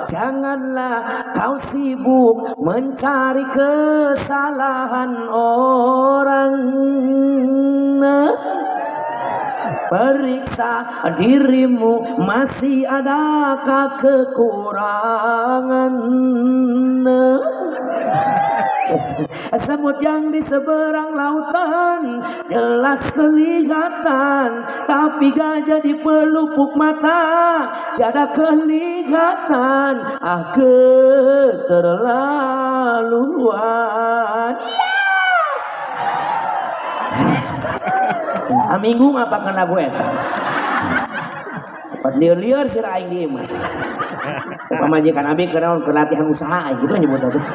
Janganlah kau sibuk mencari kesalahan orang. Periksa dirimu masih adakah kekurangan. Semut yang di seberang lautan jelas kelihatan, tapi gajah di pelupuk mata tiada kelihatan. Ah keterlaluan. Saminggu ngapakeun lagu eta. Dapat lieur-lieur sirah aing di imah. Cek pamajikan abi keur naon keur latihan usaha aing kitu nyebut teh.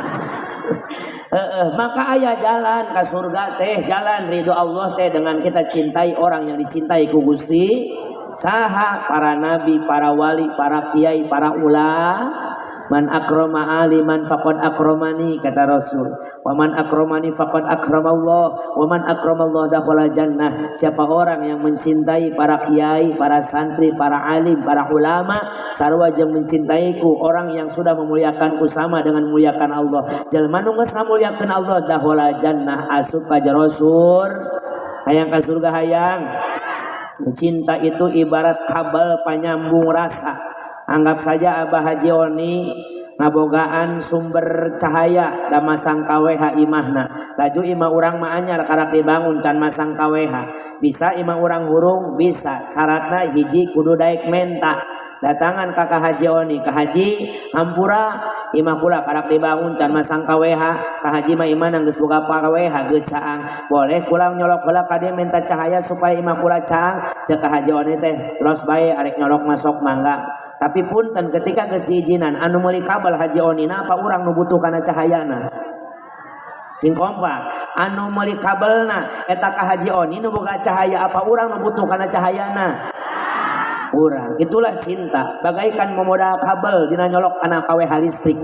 Maka aya jalan ka surga teh, jalan ridho Allah teh dengan kita cintai orang yang dicintai ku Gusti. Saha para nabi, para wali, para kiai, para ulama. Man akrama aliman faqad akramani kata Rasul. Wa man akramani faqad akramallah. Wa man akramallah dakhala jannah. Siapa orang yang mencintai para kiai, para santri, para alim, para ulama, sarua jeung mencintaiku, orang yang sudah memuliakanku sama dengan memuliakan Allah. Jelema nu geus ngamuliakeun Allah dakhala jannah asup ka jero sur. Hayang ka surga hayang. Cinta itu ibarat kabel panyambung rasa. Anggap saja Abah Haji Oni ngabogaan sumber cahaya da masang KWH imahna. Laju imah urang mah anyar karak dibangun can masang KWH. Bisa imah urang hurung bisa. Syaratna hiji kudu daek menta. Datangan ka Ka Haji Oni, Ka Haji hampura imah kula karak dibangun can masang KWH. Ka Haji mah imah geus boga KWH geus caang. Boleh kula nyolok heula ka dieu minta cahaya supaya imah kula caang. Ceuk Ka Haji Oni teh los bae arek nyolok masuk mangga. Tapi punten ketika geus diizinan anu meuli kabel Haji Oni na apa urang nu butuh kana cahayana? Sing kompak anu meuli kabelna eta ka Haji Oni nu boga cahaya apa urang nu butuh kana cahayana? Urang. Itulah cinta. Bagaikan memodal kabel dina nyolok kana KWH listrik.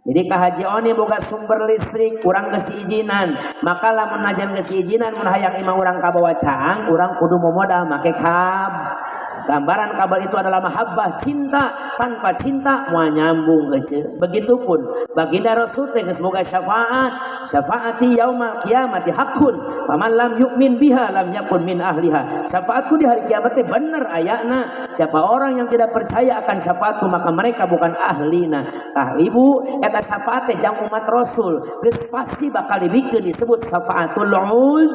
Jadi Ka Haji Oni boga sumber listrik kurang geus diizinan, maka lamun najan geus diizinan mun hayang imah urang kabawa caang, urang kudu momodal make kabel. Gambaran kabel itu adalah mahabbah, cinta. Tanpa cinta moal nyambung ece. Begitupun baginda Rasul teh geus boga syafaat, syafaati yaumal qiyamati haqqun, faman lam yu'min biha lam yakun min ahliha. Syafaatku di hari kiamat teh bener ayana. Siapa orang yang tidak percaya akan syafaatku maka mereka bukan ahlina. Tah ibu eta syafaat teh jang umat Rasul geus pasti bakal dibikeun disebut syafaatul uz.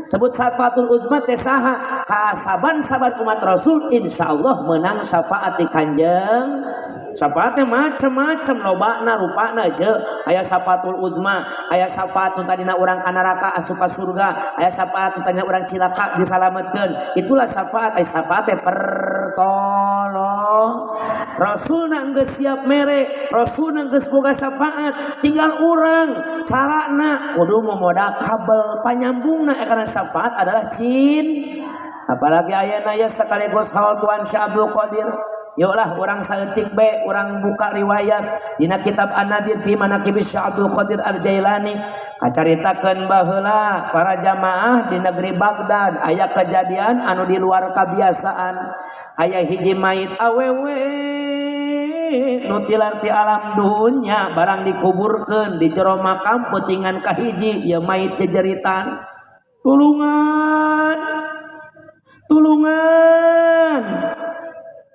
Sebut syafaatul uzma teh saha? Ka saban-saban umat Rasul insyaallah menang syafaat di Kanjeng. Syafaatnya macam-macam lobana rupana je. Aya syafaatul uzma, aya syafaat nu tadina urang ka neraka asup ka surga, aya syafaat nu tadina urang cilaka disalametkeun. Itulah syafaat, aya syafaat teh pertolong. Rasulna geus siap mere, Rasulna geus boga syafaat, tinggal urang carana kudu momodal kabel panyambungna karena syafaat adalah cin. Apalagi ayeuna ya sekaligus haul Tuan Syekh Abdul Qadir. Yuklah urang saeutik be urang buka riwayat dina kitab An-Nadir fi Manaqib Syekh Abdul Qadir Al-Jailani. Kacaritakeun baheula para jamaah di negeri Baghdad aya kejadian anu di luar kebiasaan. Aya hiji mayit awewe nu tilar ti alam dunya barang dikuburkeun di jero makam peutingan kahiji ieu mayit jejeritan. Tulungan, tulungan,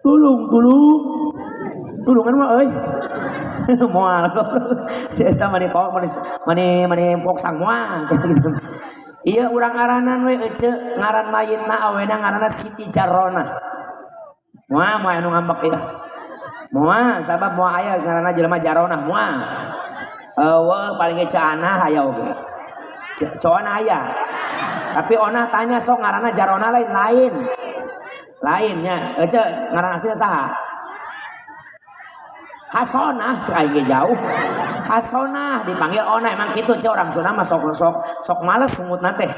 tulung, tulung, tulungan mah euy. Moal. Si eta mani pok mani mani mani pok sang moal. Ieu urang ngaranan we ece ngaran mayitna awena ngaranna Siti Jarona. Moal moal anu ngambek ieu. Moal sabab moal aya ngaranna jelema Jaronah moal. Eueuh paling ge Caanah aya oge. Coana aya. Tapi onah tanya sok ngaranna Jarona lain lain. Lainnya, ece ngaran aslinya saha? Hasonah cek aing ge jauh. Hasonah dipanggil onah emang kitu ce orang Sunda mah sok sok sok males sungutna teh.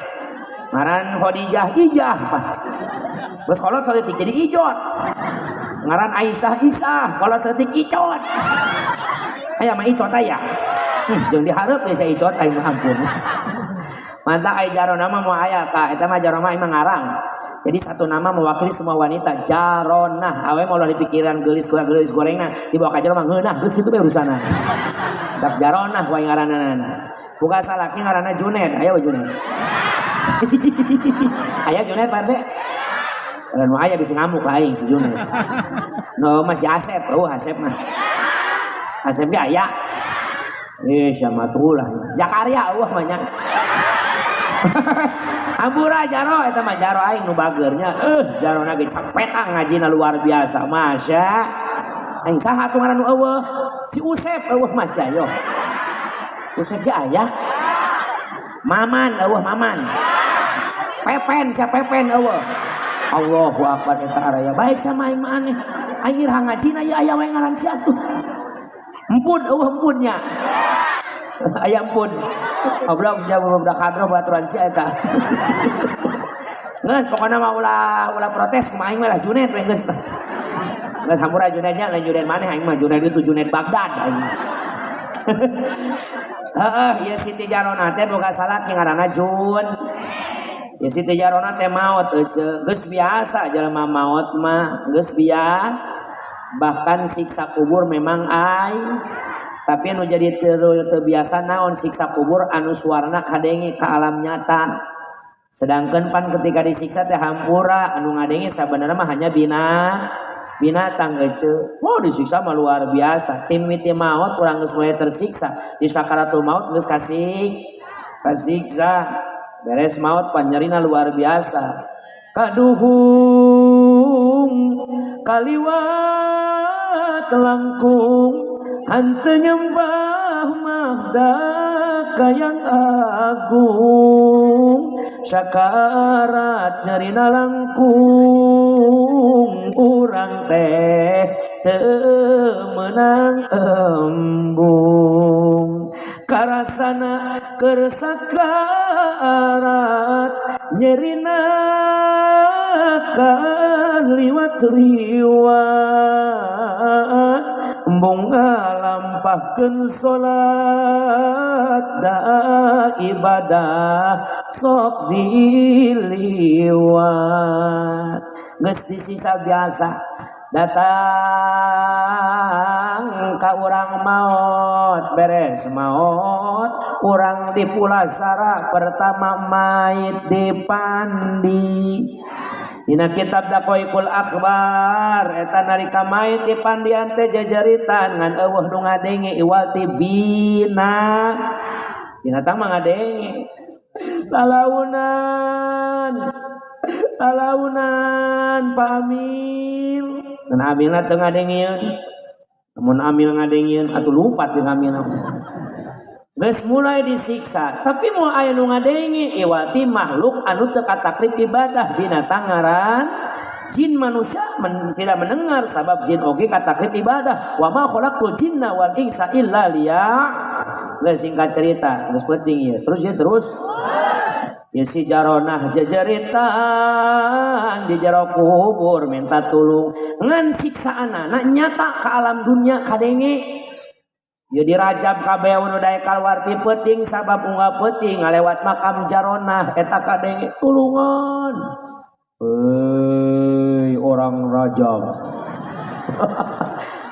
Ngaran Khadijah Ijah. Geus kolot saeutik jadi Ijot. Ngaran Aisyah Isah, kolot saeutik Icot. Aya mah Icot aya. Jeung dihareup ge sia Icot aing mah ampun. Mantap ai Jarona mah moal aya ka eta mah Jarona emang ngarang. Jadi satu nama mewakili semua wanita. Jaronah. Awe mau di pikiran geulis kurang geulis gorengna dibawa ka jero mah ngeunah geus kitu bae urusanna. Dak Jaronah wae ngaranna. Buka salaki ngaranna Junet. Aya we Junet. Aya Junet Pak RT. Nu aya bisa ngamuk lah aing si Junet. No masih Asep, oh Asep mah. Asep ge aya. Eh siapa tuh lah. Jakaria eueuh banyak. Ampura jaro eta mah jaro aing nu bageurnya. Jarona ge cakpetang ngajina luar biasa. Masya. Aing saha atuh ngaran nu eueuh? Si Usep eueuh masya yo. Usep ge aya. Maman eueuh Maman. Pepen sia Pepen eueuh. Allahu akbar eta araya bae sama aing mah aneh. Aing iraha ngajina ieu aya wae ngaran sia atuh. Empun eueuh empunnya. Aya empun. Goblok sia budak kadro baturan sia eta. Geus pokona mah ulah ulah protes kumaha aing mah lah Junet we geus. Geus hampura Junetnya lain Junet maneh aing mah Junet itu Junet Baghdad aing mah. Heeh, ieu Siti Jarona teh boga salaki ngaranna Jun. Ya Siti Jarona teh maot ece. Geus biasa jelema maot mah, geus biasa. Bahkan siksa kubur memang ai. Tapi anu jadi teu biasa naon siksa kubur anu suarana kadenge ka alam nyata. Sedangkan pan ketika disiksa teh hampura anu ngadenge sabenerna mah hanya binatang ece. Wah disiksa mah luar biasa. Tim miti maot urang geus mulai tersiksa. Di sakaratul maut geus kasih kasiksa. Beres maut pan nyerina luar biasa. Kaduhung kaliwat langkung henteu nyembah mahda kayang agung sakarat nyerina langkung urang teh teu meunang embung karasana keur sakarat nyerina kaliwat liwat Embung ngalampahkeun salat da ibadah sok diliwat. Geus disiksa biasa, datang ka urang maot. Beres maot, urang dipulasara. Pertama mait dipandi. Dina kitab Daqaiqul Akhbar eta nalika mait dipandian teh jajaritan, ngan euweuh nu ngadenge iwal ti bina binatang mah ngadenge. Lalaunan, lalaunan, Pak Amil. Dan Amilna teu ngadengieun. Lamun Amil ngadengieun atuh lupat jeung Amil. Geus mulai disiksa, tapi moal aya nu ngadenge iwal ti makhluk anu teu kataklif ibadah, binatang ngaran jin. Manusia tidak mendengar, sabab jin oge kataklif ibadah. Wa ma khalaqtul jinna wal insa illa liya. Geus, singkat cerita, geus penting ya. Terus ya, terus. Ya, si Jaronah jejeritan di jero kubur minta tulung, ngan siksaan anak nyata ke alam dunia kadenge. Ya, dirajab kabeh nu daek kaluar ti peuting, sabab unggal peuting ngalewat makam Jaronah eta kadenge, "Tulungan. Hei, orang Rajab."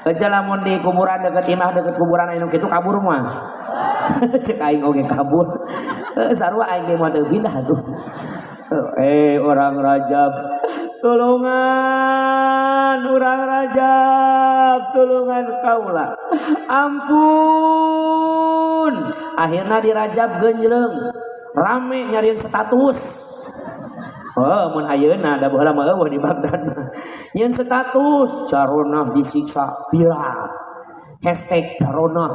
Aja lamun di kuburan deket imah, deket kuburan anu kitu, kabur mah. Cek aing oge kabur. Sarua aing ge moal teu pindah tuh. "Eh, orang Rajab, tulungan, orang Rajab, tulungan kaula. Ampun." Akhirnya di Rajab genjleng. Rame nyariin status. Oh, mun ayeuna da baheula mah euweuh di Baghdad. Nyeun status Jaronah disiksa viral. #Jaronah.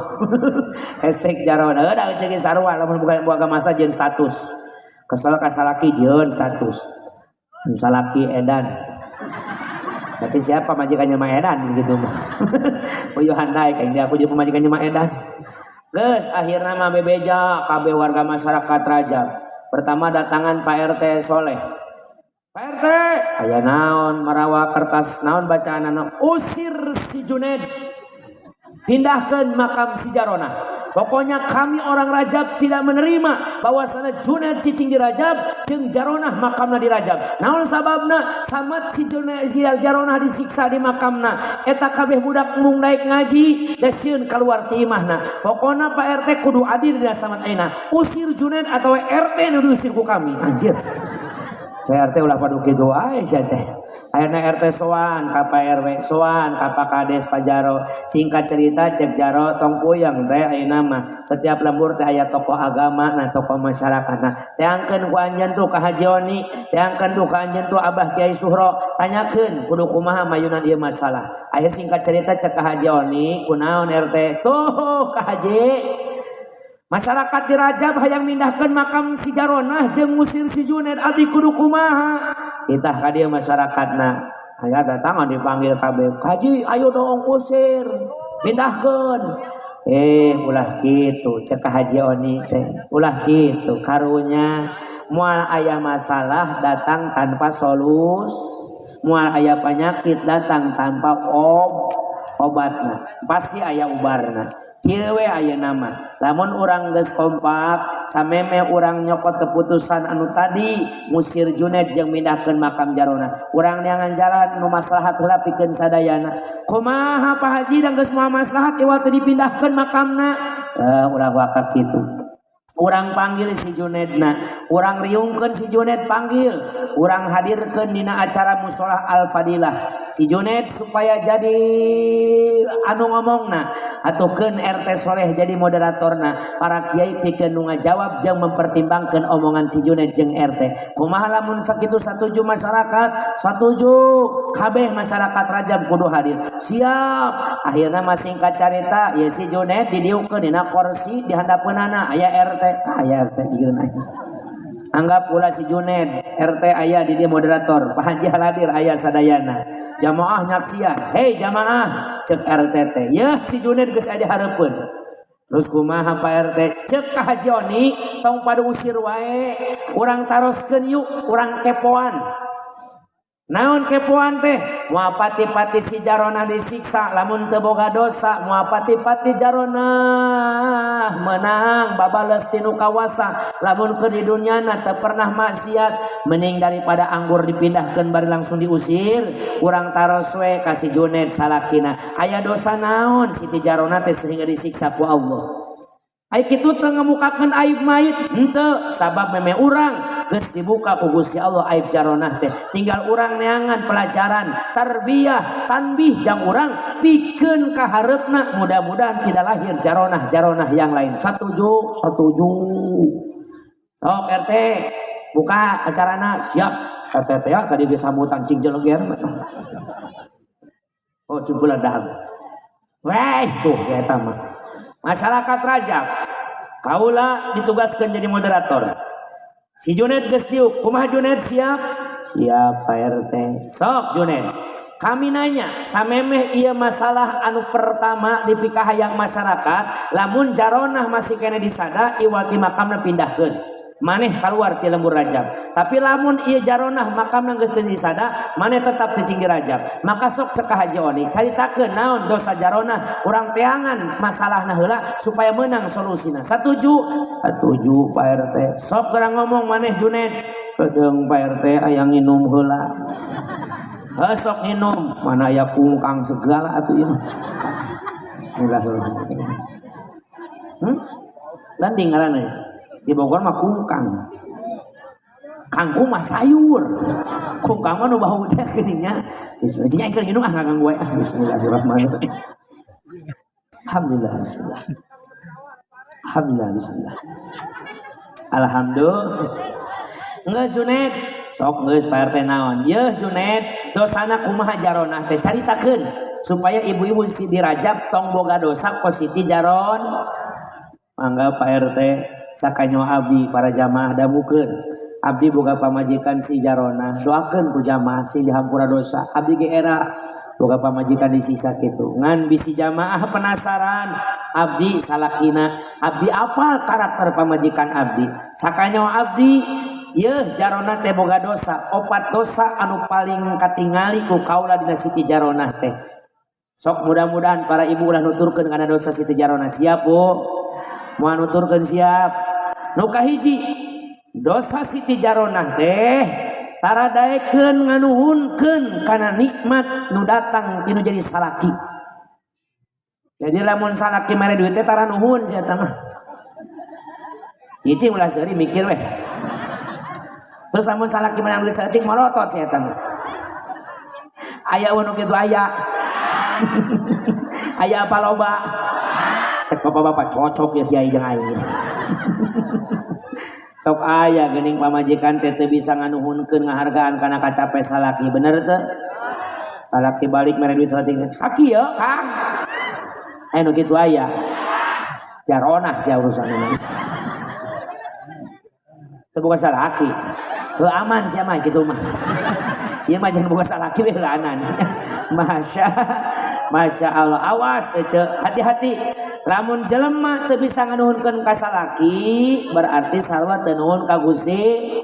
#Jaronah. Da ceuk sarua lamun bukan boga masa jeung status. Kesel ka salaki jeung status. Salaki edan. Tapi siapa majikannya mah edan gitu mah. Uyuhan naik aing aku jadi pemajikannya mah edan. Geus, akhirna mah bebeja kabeh warga masyarakat Rajab. Pertama datangan Pak RT Soleh. "Pak RT, aya naon?" Marawa kertas. "Naon bacaanana?" "Usir si Juned. Pindahkan makam si Jarona. Pokoknya kami orang Rajab tidak menerima bahwasanya Juned cicing di Rajab jeung Jaronah makamna di Rajab. Naon sababna? Samat si Juned, si Jaronah disiksa di makamna. Eta kabeh budak mung naik ngaji da sieun keluar ti imahna. Pokokna Pak RT kudu adil dina samat ayeuna. Usir Juned atau RT nu diusir ku kami." Anjir. Saya RT ulah padu kitu wae sia teh. Akhirnya RT sowan ka Pak RW, sowan ka Pak Kades, Pak Jaro. Singkat cerita, cek Jaro, "Tong puyeng teh, ayeuna mah setiap lembur teh aya tokoh agama, nah, tokoh masyarakat. Nah, teangkeun ku anjeun tuh ka Haji Oni, teangkeun tuh ka anjeun tuh Abah Kiai Suhro, tanyakeun kudu kumaha mayunan ieu masalah." Akhir singkat cerita, cek ka Haji Oni, "Kunaon RT?" "Tuh ka Haji. Masyarakat di Rajab hayang mindahkeun makam si Jaronah jeung ngusir si Juned, abdi kudu kumaha?" Kita ka dieu masyarakatna. Aya datang dipanggil kabeh. "Haji, ayo dong usir. Pindahkeun." "Eh, ulah kitu," cek ka Haji Oni teh. "Ulah kitu, karunya moal aya masalah datang tanpa solus, moal aya penyakit datang tanpa obatna, pasti aya ubarna. Kieu we ayeuna mah, lamun urang geus kompak sameme urang nyokot keputusan anu tadi, ngusir Juned jeung mindahkeun makam Jarona, urang neangan jalan nu maslahat heula pikeun sadayana." "Kumaha, Pak Haji, dan geus moal maslahat iwal teu dipindahkeun makamna?" "Eh, ulah waka kitu. Urang panggil si Junedna, urang riungkeun si Juned, panggil, urang hadirkeun dina acara musola Al Fadilah si Juned supaya jadi anu ngomongna, atukeun RT Soleh jadi moderatorna, para kiai pikeun nu ngajawab jeung mempertimbangkeun omongan si Juned jeung RT. Kumaha lamun sakitu, satuju masyarakat?" "Satuju, kabeh masyarakat Rajab kudu hadir." "Siap." Akhirna mah singkat carita ya, si Juned didiukeun dina kursi, di handapeunana aya RT, aya RT digeun aya. Anggap pula si Juned, RT aya di dia moderator, Pak Haji hadir, aya sadayana. Jamaah nyaksian. "Hei jamaah," cek RT teh. "Ya si Juned geus aya di hareupeun. Terus kumaha, Pak RT?" Cek ka Haji Oni, "Tong pada usir wae. Urang taroskeun yuk, urang kepoan." Naon kepoan teh? Moal pati-pati si Jaronah disiksa lamun teu boga dosa, moal pati-pati Jaronah menang babales tinu kawasa lamun keur di dunyana teu pernah maksiat. Mending daripada anggur dipindahkeun bari langsung diusir, urang taros we ka si Junet salakina. Aya dosa naon Siti Jaronah teh sehingga disiksa ku Allah? Ai kitu teu ngamukakeun aib mayit henteu, sabab meme urang geus dibuka ku Gusti Allah aib Jaronah teh. Tinggal urang neangan pelajaran, tarbiyah, tanbih jang urang pikeun ka hareupna, mudah-mudahan tidak lahir jaronah-jaronah yang lain. Satuju, satuju. Sok RT buka acarana, siap. RT teh ya, tadi disambutan cing jeleger. Oh, cing dahag. Weh, tuh saya mah. Masyarakat Rajab, kaula ditugaskan jadi moderator. Si Junet geus diuk, kumaha Junet, siap? Siap Pak RT. Sok Junet. Kami nanya, samemeh ieu masalah anu pertama dipikahayang masyarakat, lamun Jaronah masih kene disada, iwati makamna pindahkeun. Maneh keluar ti lembur Rajab. Tapi lamun ieu Jaronah makamna geus teu disada, maneh tetap cicing di Rajab. Maka sok cek Haji Oni, caritakeun naon dosa Jaronah, urang teangan masalahna heula supaya menang solusina. Satuju? Satuju Pak RT. Sok geura ngomong maneh Junet. Kedeung Pak RT, aya nginum heula. Heuh, sok nginum, mana aya kungkang segala atuh ieu mah. Bismillahirrahmanirrahim. Landing ngaranna. Di Bogor mah kungkang. Kangkung mah sayur. Kungkang mah nu bau teh geuning nya. Bismillah. Cing aing keur nginum ah, ngaganggu we. Bismillahirrahmanirrahim. Alhamdulillah, bismillah. Alhamdulillah, bismillah. Alhamdulillah. Geus Junet, sok geus Pak RT naon. Yeuh Junet, dosana kumaha Jaronah teh, caritakeun supaya ibu-ibu si di Rajab tong boga dosa kos Siti Jaron. Mangga Pak RT, sakanyo abdi para jamaah damukeun. Abdi boga pamajikan si Jaronah, doakeun ku jamaah sing dihampura dosa. Abdi ge era boga pamajikan disiksa kitu. Ngan bisi jamaah penasaran, abdi salakina, abdi apal karakter pamajikan abdi. Sakanyo abdi, yeuh Jaronah teh boga dosa, opat dosa anu paling katingali ku kaula dina Siti Jaronah teh. Sok mudah-mudahan para ibu ulah nuturkeun kana dosa Siti Jaronah. Siap, Bu? Moal nuturkeun, siap. Nu kahiji, dosa Siti Jaronah teh tara daekeun nganuhunkeun kana nikmat nu datang tinu jadi salaki. Jadi lamun salaki mere duit teh tara nuhun sia eta mah. Cicing ulah seuri, mikir weh. Terus lamun salaki menang duit saeutik molotot sia eta mah. Aya nu kitu aya. Aya apa loba? Cek bapak-bapak cocok ya kiai jeung aing. Sok aya geuning pamajikan teh teu bisa nganuhunkeun, ngahargaan kana kacape salaki, bener teu? Salaki balik mere duit saeutik. Sakieu, Kang. Aya nu kitu aya. Jaronah sia urusanna. Teu boga salaki. Heuh, aman sia mah kitu mah. Ieu mah jangan boga salaki we heulaanan. Masya Masya Allah, awas ece, hati-hati. Lamun jelema teu bisa nganuhunkeun ka salaki, berarti sarua teu nuhun ka Gusti.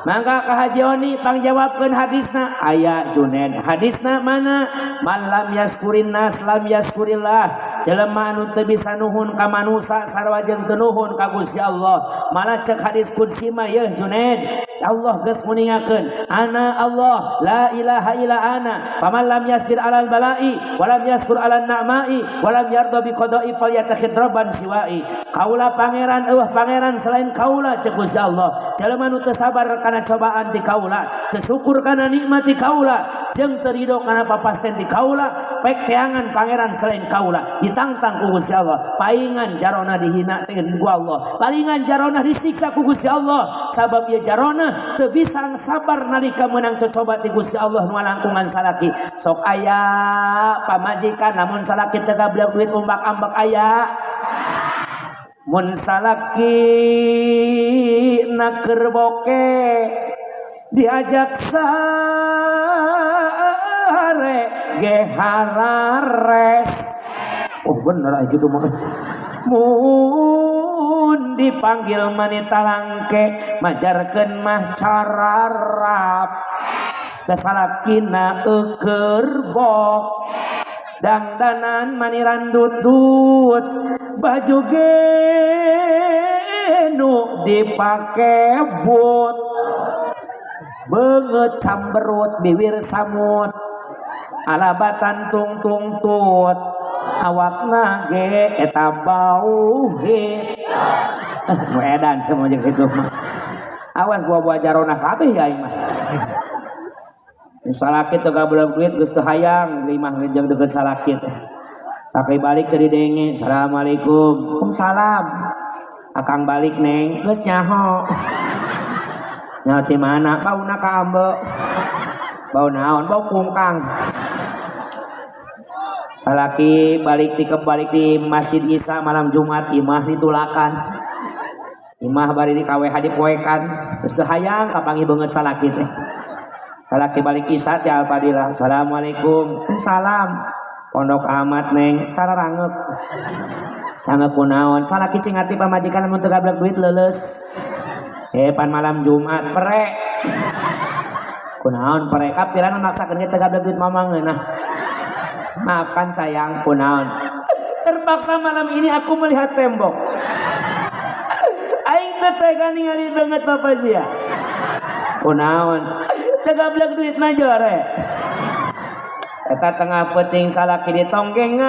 Mangga ka Haji Oni pangjawabkeun hadisna. Aya Junaid. Hadisna mana? Man lam yaskurin nas lam yaskurillah. Jelema anu teu bisa nuhun ka manusa sarua jeung teu nuhun ka Gusti Allah. Malah cek hadis qudsi mah, yeuh Junaid, Allah geus nguningakeun, ana Allah la ilaha illa ana, faman lam yasbir alal bala'i wa lam yaskur alal na'ma'i wa lam yarda bi qada'i falyatakhid rabban siwa'i. Kaula pangeran, eueuh pangeran selain kaula, cek Gusti Allah. Jelema nu teu sabar kana cobaan ti kaula, teu syukur kana nikmat ti kaula, jeung teu ridho kana papasten ti kaula, pek teangan pangeran selain kaula. Ditangtang ku Gusti Allah. Paingan Jarona dihina teh ku Allah, palingan Jarona disiksa ku Gusti Allah, sabab ieu Jarona teu bisa sabar nalika meunang cocoba ti Gusti Allah nu langkungan salaki. Sok aya pamajikan lamun salaki teu gablek duit umbak-ambek aya. Mun salaki naker boke diajak sare ge harares. Oh, bener aja gitu mah. Mun dipanggil manita langke majarkeun mah cararap. Da salakina eukeur bok. Dangdanan maniran dutut baju ge nu dipake but. Beungeut camberut biwir samut. Alabatan tung tung tut. Awakna ge eta bau hit. Nu edan sia mah jeung kitu mah. Awas buah-buah jarona kabeh ya aing mah. Salaki teu gablek duit geus teu hayang di imah jeung deukeut salaki teh. Sakali balik teu didenge, assalamualaikum. Waalaikumsalam. Akang balik neng, geus nyaho. Nyaho ti mana? Bauna ka ambe. Bau naon? Bau kungkang. Salaki balik ti kebalik di Masjid Isa malam Jumat imah ditulakan. Imah bari di KWH dipoekan. Geus teu hayang kapanggih beungeut salaki teh. Salaki balik Isa ti Al-Fadilah. Assalamualaikum. Salam. Pondok amat neng, sararangeuk. Sangeuk kunaon? Salaki cing ati pamajikan mun teu gablek duit leuleus. Pan malam Jumat pere. Kunaon pere? Kapirana maksakeun ge teu gablek duit mamang ngeunah. Maafkan sayang, kunaon? Terpaksa malam ini aku melihat tembok. Aing teu tega ningali beungeut bapa sia. Kunaon? Teu gablek duit mah jore. Eta tengah peuting salaki ditonggengan,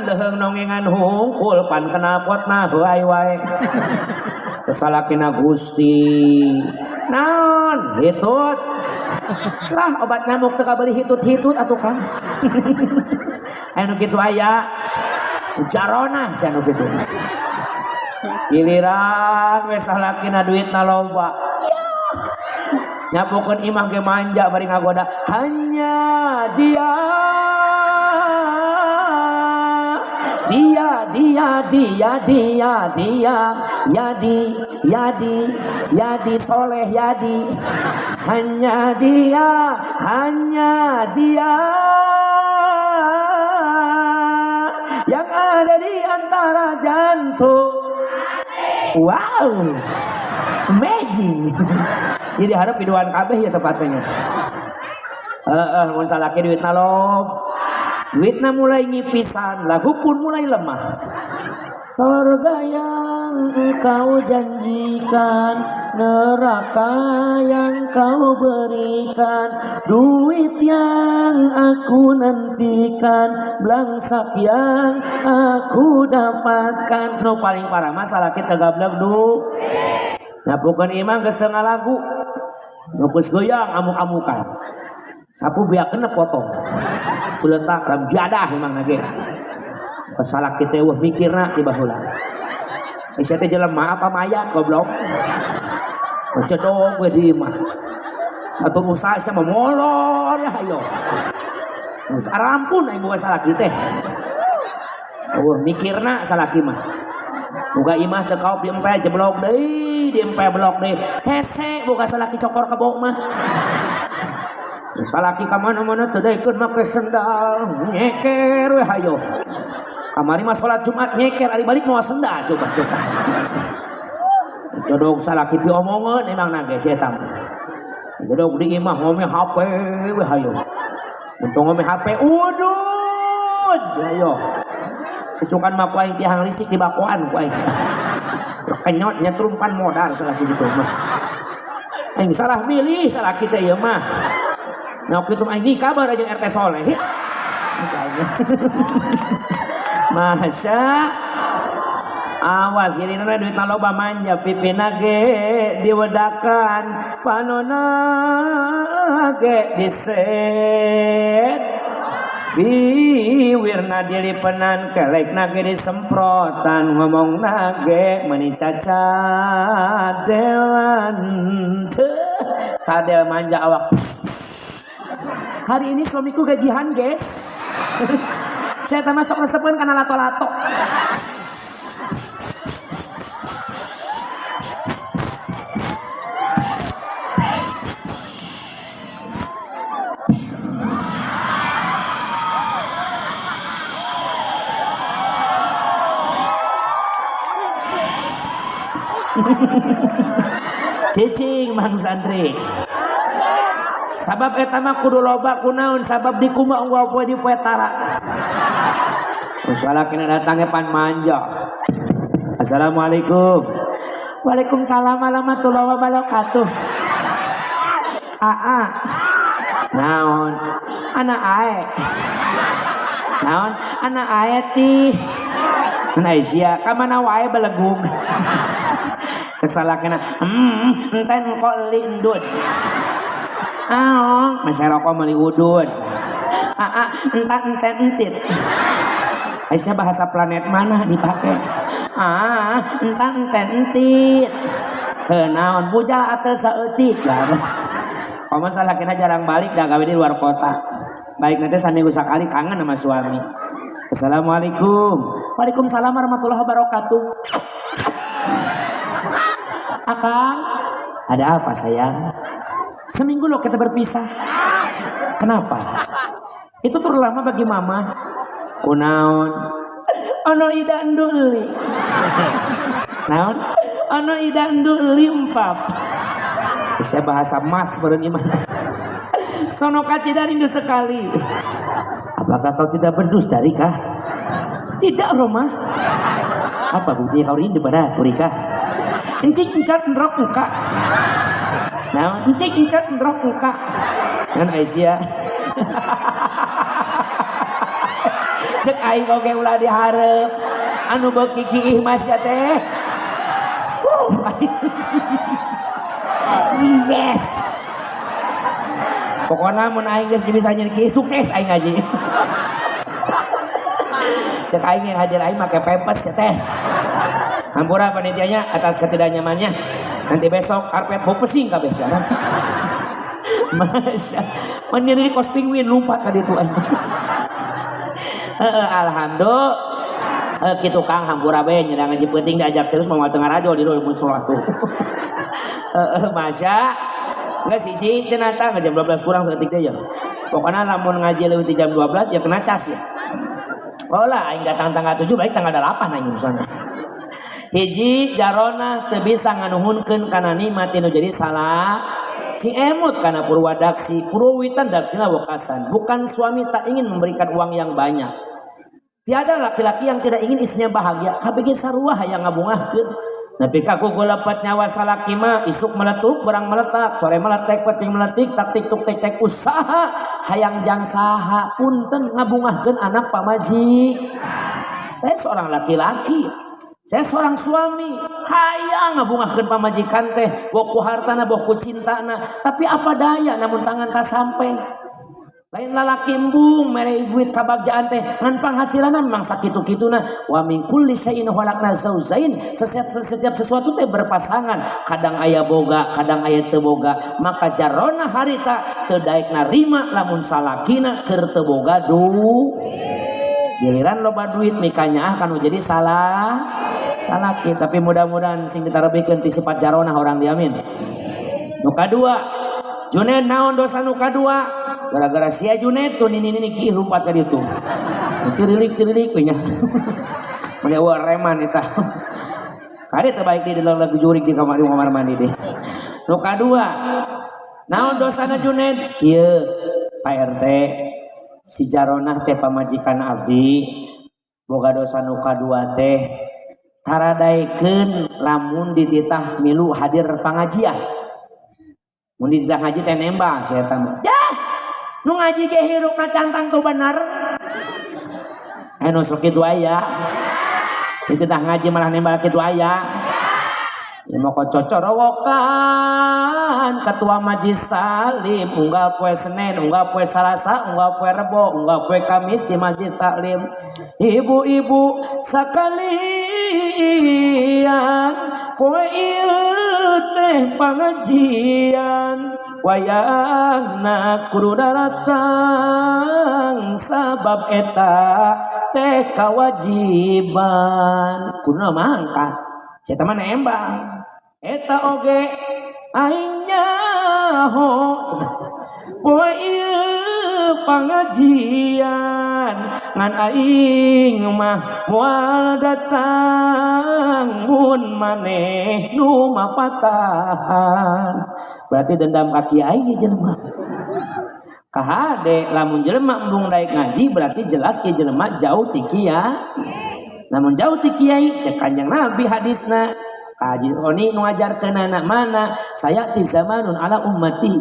leuheung nonggengan hungkul pan knalpotna heuay wae. Teu salakina Gusti. Naon? Hitut. Lah obat nyamuk teu kabeli hitut-hitut atuh Kang. Aya nu kitu aya. Jarona sia nu kitu. Giliran we salakina duitna loba. Nyapukeun imah ge manja bari ngagoda. Hanya dia dia dia dia dia dia yadi yadi yadi soleh yadi. Hanya dia, hanya dia yang ada di antara jantung. Wow, amazing. Jadi harap piduan kabeh ya tepatnya. Heeh, mun salaki duitna lob. Duitna mulai ngipisan, lagu pun mulai lemah. Sorga yang engkau janjikan, neraka yang kau berikan, duit yang aku nantikan, belangsak yang aku dapatkan. Nu paling parah masalah kita gablek du. Nyapukeun imah geus teu ngalagu. Geus goyang amuk-amukan. Sapu biak kena potong. Kuletak ram jadah emang lagi. Salah kita wah mikirna ti baheula. Sia teh jelema apa mayat goblok. Cedok we di imah. Atuh usaha sia mah molor ya ayo. Geus arampun aing boga salaki teh. Wah mikirna salaki mah. Boga imah teu kaop di empe jeblok deui, di empe blok deui. Hese boga salaki cokor kebo mah. Salaki ka mana-mana teu daekeun make sendal, nyeker we hayo. Kamari mah salat Jumat nyeker, ari balik moal sendal coba tuh. Codog salaki piomongeun emang nage si eta mah. Codog di imah ngome HP we hayo. Untung ngome HP udud hayo. Isukan mah ku aing tiang listrik di bakoan ku aing. Kenyot nyetrumpan modar salaki gitu mah. Aing salah milih salaki teh ieu mah. Nah kitu mah aing nikah bara jeung RT Soleh. Masya awas gini nana duit loba manja pipina ge diwedakan panona ge diset biwirna dilipenan kelekna ge disemprotan ngomongna ge meuni cacadelan cadel manja awak. Hari ini suamiku gajian guys. Saya termasuk resepeun kana lato-lato. Cicing Mang Santri. Sabab eta mah kudu loba kunaon sabab dikumbah unggal poe di poe tara. Salakina datangnya pan manja. Assalamualaikum. Waalaikumsalam warahmatullahi wabarakatuh. Aa. Naon? Anak ae. Naon? Anak ae tih. Nah sia ka mana wae belegug. Cek salakina, enten kok lindut. Aong, masih rokok meuli udud. Aa, entan enten entit. Aisyah bahasa planet mana dipakai? Ah, entan enten entit. Heuh naon bujal ateu saeutik lah. Komo salakina jarang balik dah gawe di luar kota. Baik nanti saminggu sakali kangen sama suami. Assalamualaikum. Waalaikumsalam warahmatullahi wabarakatuh. Akang, ada apa sayang? Seminggu loh kita berpisah. Kenapa? Itu terlalu lama bagi mama. Kunaon? Ono ida enduli. Naon? Ono ida enduli empap. Saya bahasa mas baru gimana? Sono kacida rindu sekali. Apakah kau tidak berdusta, Rika? Tidak, Roma. Apa buktinya kau rindu pada aku, Rika? Encik encat nrok muka. Nah, encik encat nrok muka. Kan Aisyah. Cek aing oge ulah diharep. Anu beuki kiih mas ya teh. Yes. Pokoknya mun aing geus bisa nyeun kiih sukses aing ngaji. Cek aing yang hadir aing make pempes ya teh. Hampura panitianya atas ketidaknyamannya. Nanti besok karpet bau pesing kabeh sia. Masya. Mun di kos penguin lompat ka ditu aing. Heeh, alhamdulillah. Kitu Kang hampura bae nyedang ngaji penting diajak serius moal teu ngarajo di mun sholat tuh. Heeh, masya. Geus hiji cenah tah jam 12 kurang saeutik deui ya. Pokokna lamun ngaji leuwih ti jam 12 ya kena cas ya. Oh lah aing datang tanggal 7 balik tanggal 8 aing urusanna. Hiji jarona teu bisa nganuhunkeun kana nikmat nu jadi salah. Si emut kana purwadaksi, purwitan daksina wekasan. Bukan suami tak ingin memberikan uang yang banyak. Tiada laki-laki yang tidak ingin istrinya bahagia. KBG sarua hayang ngabungahkeun. Nepi ka ku lepet nyawa salaki mah isuk meletuk berang meletak, sore meletek penting meletik tak tik tuk tek tek usaha hayang jang saha punten ngabungahkeun anak pamaji. Saya seorang laki-laki, saya seorang suami, hayang ngabungahkeun pamajikan teh, boh ku hartana boh ku cintana, tapi apa daya namun tangan tak sampai. Lain lalaki embung mere duit kabagjaan teh ngan panghasilanna memang sakitu-kituna wa min kulli syai'in khalaqna zaujain. Setiap sesuatu teh berpasangan, kadang aya boga kadang aya teu boga, maka jarona harita teu daek narima lamun salakina keur teu boga du giliran loba duit mikanya kanu jadi salah salaki. Tapi mudah-mudahan sing ditarebikeun ti sifat jarona orang diamin. Nu kadua Junaid naon dosa nu kadua? Gara-gara sia Junaid tuh nini nini kiih lompat ka ditu. Tirilik-tirilik we nya. Mun eueuh reman eta. Kade teu baik di dalam lagu jurik di kamar mandi deh. Nu kadua naon dosana Junaid? Kieu Pak RT si Jaronah teh pamajikan abdi boga dosa nu kadua teh taradaekeun lamun dititah milu hadir pangajian. Mun dititah ngaji teh nembang si eta mah. Yah, nu ngaji ge hirupna cantang tuh bener. Nu sok kitu aya. Dititah ngaji malah nembak kitu aya. Ya moko cocorowokan ketua majlis taklim unggal poe Senin, unggal poe Salasa, unggal poe Rebo, unggal poe Kamis di majlis taklim. Ibu-ibu sakalian poe ieu teh pangajian wayahna kudu daratang sabab eta teh kawajiban. Kudu mangkat. Saya mah nembang. Eta oge aing nyaho poe ieu pangajian ngan aing mah moal datang mun maneh nu mapatahan. Berarti dendam ka kiai jelema. Kahade lamun jelema embung daek ngaji berarti jelas ieu jelema jauh ti kiai. Namun jauh ti kiai cek Kanjeng Nabi hadisna Kaji Oni nu ngajarkeunana mana sayati zamanun ala ummati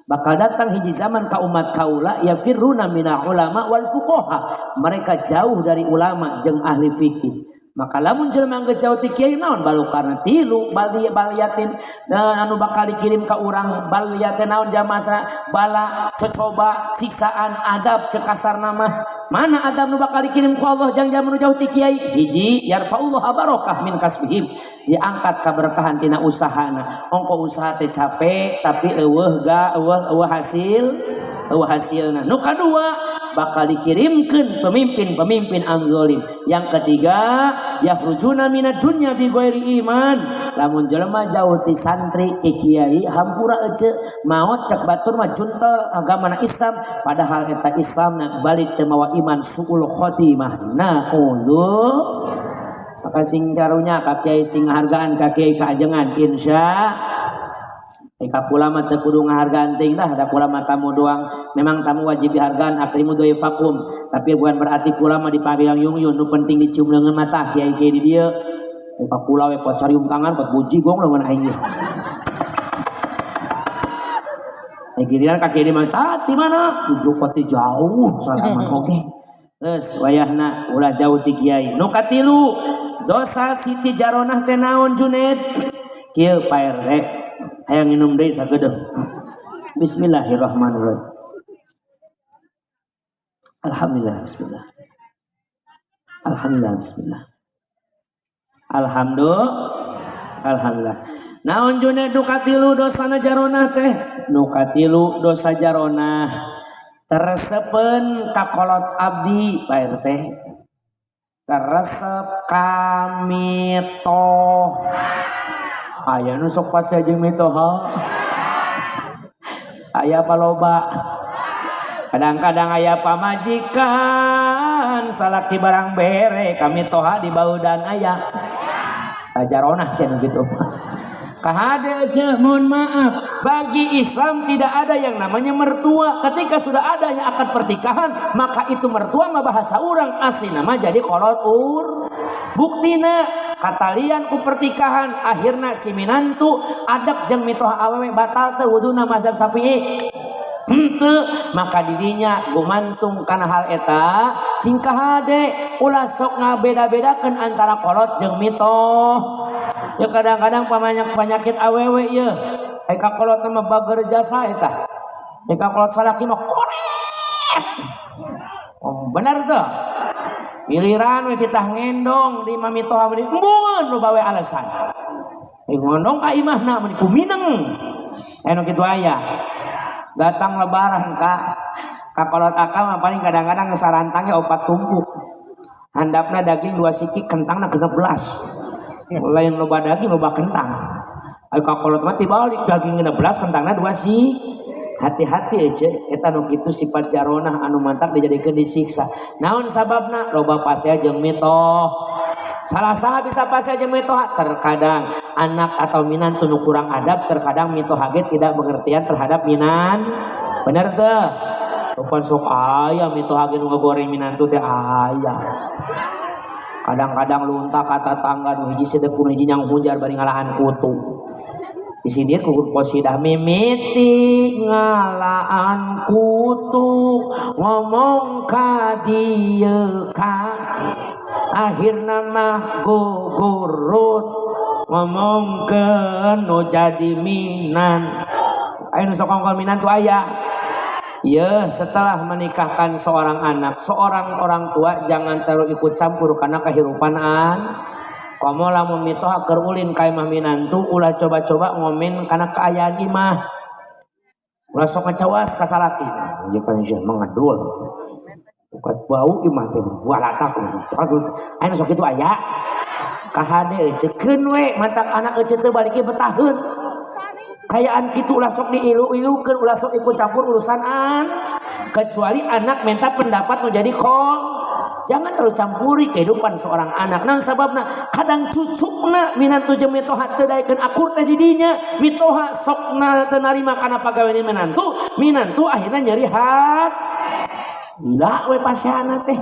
bakal datang hiji zaman ka umat kaula yafirruna minal ulama wal fuqaha, mereka jauh dari ulama jeung ahli fikih. Maka lamun jelema geus jauh ti kiai naon balukarna tilu baliatin anu bakal dikirim ka urang baliatin naon jamasa bala cocoba siksaan adab cek kasarna mah. Mana adab nu bakal dikirim ku Allah jang jalma nu jauh ti kiai? Hiji yarfaullah barokah min kasbihim, diangkat kaberkahan tina usahana. Ongko usaha teh capek tapi eueuh ga eueuh eueuh hasil eueuh hasilna. Nu kadua bakal dikirimkeun pemimpin-pemimpin anu zalim. Yang ketiga yakhrujuna minad dunya bi ghairi iman. Lamun jelema jauh ti santri ti kiai hampura ece maot cek batur mah juntel agamana Islam, padahal eta Islamna balik teu mawa iman suul khotimah. Na'udzu. Maka sing karunya ka kiai sing ngahargaan ka kiai kaajengan insya ka kula mah teu kudu ngahargaan teuing dah, da kula mah tamu doang. Memang tamu wajib dihargaan, akrimu dhaifakum, tapi bukan berarti kula mah dipabiang yung-yun, nu penting dicium leungeun mata kiai-kiai di dieu. Ka kula we pot carium tangan pot buji gong leungeun aing ge. Giliran ka kiai mah tah di mana? Tujuh pot jauh salaman oge. Geus wayahna ulah jauh ti kiai. Nu katilu dosa Siti Jaronah teh naon Juned? Kieu Pak RT hayang minum deui sageudeuh. Bismillahirrahmanirrahim. Alhamdulillah bismillah. Alhamdulillah bismillah. Alhamdulillah. Alhamdulillah. Naon Juned nu katilu dosana Jaronah teh? Nu katilu dosa Jaronah teresepeun ka kolot abdi Pak RT. Teresep kami toh. Aya nu sok pasti jeung mitoha. Aya paloba. Kadang-kadang aya pamajikan salaki barang bere kami toha di baudan aya. Tajaronah cenah gitu. Kahade aja mohon maaf, bagi Islam tidak ada yang namanya mertua. Ketika sudah adanya akad pernikahan, maka itu mertua mah bahasa urang asli nama jadi kolot ur. Buktina katalian ku pernikahan akhirna si minantu adab jeung mitoha awewe batal teu wuduna mazhab Syafi'i. Henteu, maka dirinya gumantung kana hal eta sing kahade ulah sok ngabeda-bedakeun antara kolot jeung mitoh. Ya kadang-kadang pamanyak penyakit awewe ieu ai ka kolot mah bager jasa eta. Ai ka kolot salaki mah koret. Oh, benar tuh. Giliran we titah ngendong di mamitoha meni embungeun nu bawe alasan. Eh ngondong ka imahna meni kumineng. Anu kitu aya. Datang lebaran ka kolot akal mah paling kadang-kadang sarantangnya 4 tumpuk. Handapna daging 2 siki, kentangna 16. Lain loba daging loba kentang. Ai ka kolot mah tibalik daging 16 kentangna 2 siki. Hati-hati ece eta nu kitu sifat jaronah anu mantak dijadikeun disiksa. Naon sababna? Loba pasea jeung mitoh. Salah saha bisa pasea jeung mitoh? Terkadang anak atau minantu nu kurang adab, terkadang mitoh ge tidak pengertian terhadap minan. Bener teu? Rupan sok aya mitoh ge nu ngagoreng minantu teh aya. Kadang-kadang lunta ka tatangga nu hiji sedep nu hiji nyang hujar bari ngalahan kutu. Di sini kukur qasidah mimiti ngalaan kutu ngomong ka dieu ka akhirna mah gugurut ngomongkeun nu jadi minan. Aya nu sok ngomong minan tuh aya. Ya, setelah menikahkan seorang anak, seorang orang tua jangan terlalu ikut campur karena kehidupan an. Komo lamun mitoha keur ulin ka imah minantu ulah coba-coba ngomen kana kaayaan imah. Ulah sok ngacawas ka salaki. Jeung sia mangedul. Bukat bau imah teh balatak. Aya sok kitu aya. Kahade cekeun we mantak anak ece teu balik betaheun. Kayaan kitu ulah sok diilu-ilukeun, ulah sok ikut campur urusan an. Kecuali anak minta pendapat nu jadi kol. Jangan terlalu campuri kehidupan seorang anak. Nah sababna kadang cucukna minantu jeung mitoha teu daekeun akur teh di dinya. Mitoha sokna teu narima kana pagawean minantu, minantu akhirna nyeri hat. Gila we pasehana teh.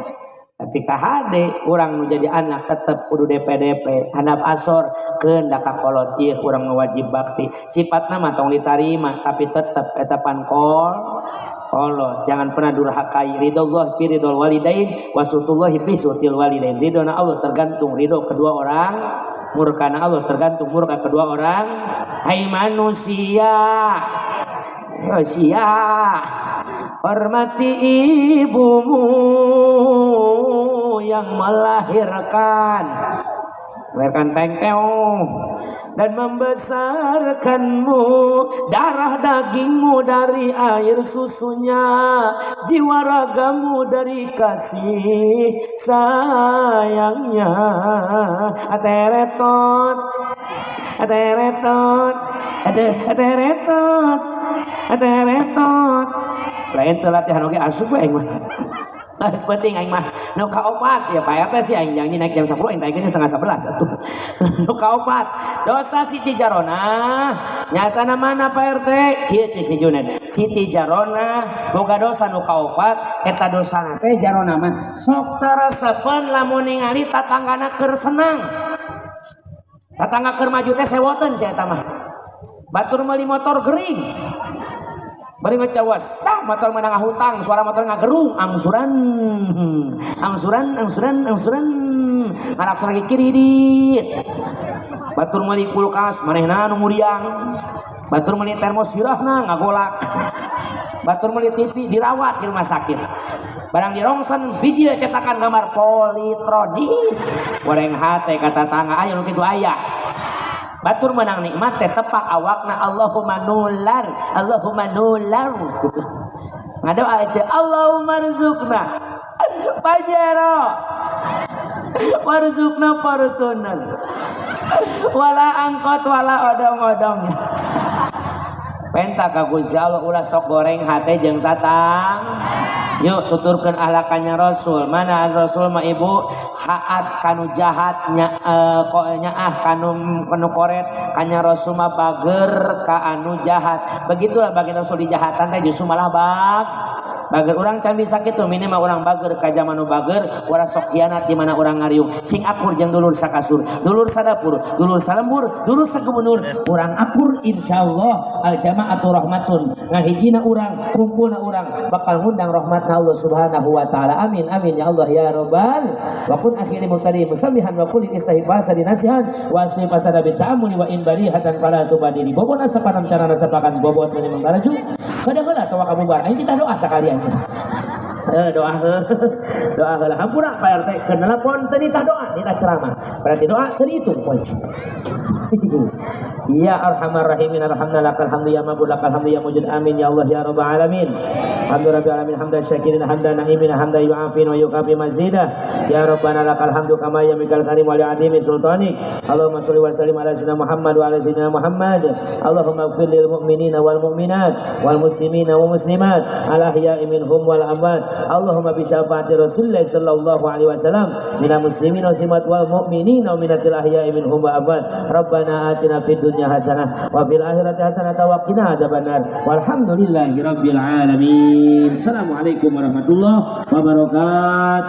Tapi kahade urang nu jadi anak tetep kudu DP-DP handap asor keun da ka kolot ieu urang wajib bakti. Sifatna mah tong ditarima tapi tetep eta pan kolot. Jangan pernah durhakai. Ridallah fi ridol walidain wa sutullahi fi sutil walidain. Ridona Allah tergantung ridho kedua orang, murkana Allah tergantung murka kedua orang. Hai manusia, manusia, hormati ibumu yang melahirkan, melahirkan tengteo dan membesarkanmu, darah dagingmu dari air susunya, jiwa ragamu dari kasih sayangnya. Ateretot, ateretot, ateretot, ateretot. Lain teu latihan oge asup we aing mah. Geus penting aing mah nu kaopat ya Pak RT sih aing janji naik jam 10 aing taikeun 10:30 atuh. Nu kaopat dosa Siti Jarona nyatana mana Pak RT? Kieu cek si Junen. Siti Jarona boga dosa nu kaopat eta dosana teh Jarona mah sok teresepeun lamun ningali tatanggana keur senang. Tatangga keur maju teh sewoteun si eta mah. Batur meuli motor gering. Bari ngecawas, tah motor menang hutang, suara motor ngagerung, angsuran, angsuran, angsuran, angsuran, anak lagi kiridit. Batur meuli kulkas, manehna nu muriang. Batur meuli termos sirahna ngagolak. Batur meuli TV dirawat di rumah sakit. Barang dirongsen biji cetakan gambar politronik. Goreng hate kata tangga aya nu kitu aya. Batur menang nikmat teh tepak awakna Allahumma nular, Allahumma nular. Ngadoa aja Allahumma rzuqna Pajero warzuqna Fortuner wala angkot wala odong-odong. Penta ka Gusti Allah ulah sok goreng hate jeung tatang. Yuk tuturkeun ahlakannya Rasul. Mana Rasul mah ibu haat kanu jahat nya nyaah kanu koret kanya Rasul mah bager ka anu jahat. Begitulah bagian Rasul di jahatan teh justru malah bager urang can bisa kitu minimal urang bager ka zaman nu bager urang sok hianat di mana urang ngariung sing akur jeung dulur sakasur, dulur sadapur, dulur salembur, dulur sagubernur, urang akur insyaallah al jamaatu rahmatun. Ngahijina urang, kumpulna urang bakal ngundang rahmatna Allah Subhanahu wa taala. Amin amin ya Allah ya rabbal. Wa kun akhiri mutadi musamihan wa kulli islahi fasadi nasihan wa asli fasada bi ta'amuli wa in barihatan fala tubadili. Bobona sapanam carana sapakan bobot menimang taraju. Kadang-kadang tawa kamu bar. Aing kita doa sekalian. Doa doa heula hampura Pak RT keur nelpon teu nitah doa nitah ceramah. Berarti doa teu dihitung poe. Ya arhamar rahimin arhamna lakal hamdu ya mabud lakal hamdu ya mujud amin ya Allah ya rabbal alamin. Hamdu rabbil alamin hamdan syakirin hamdan naimin hamdan yu'afin wa yukafi mazidah. Ya rabbana lakal hamdu kama yamikal karim wa li'adimi sultanik. Allahumma sholli wa sallim ala sayyidina Muhammad wa ala sayyidina Muhammad. Allahumma ighfir lil mu'minina wal mu'minat wal muslimina wal muslimat al ahya'i minhum wal amwat. Allahumma bi syafaati Rasulillah sallallahu alaihi wasallam minal muslimin wal muslimat wal mu'minina wa minatil ahya'i minhum wal amwat. Rabbana atina fid dunya hasanah wa fil akhirati hasanah wa qina adzabannar. Walhamdulillahi rabbil alamin. Assalamualaikum warahmatullahi wabarakatuh.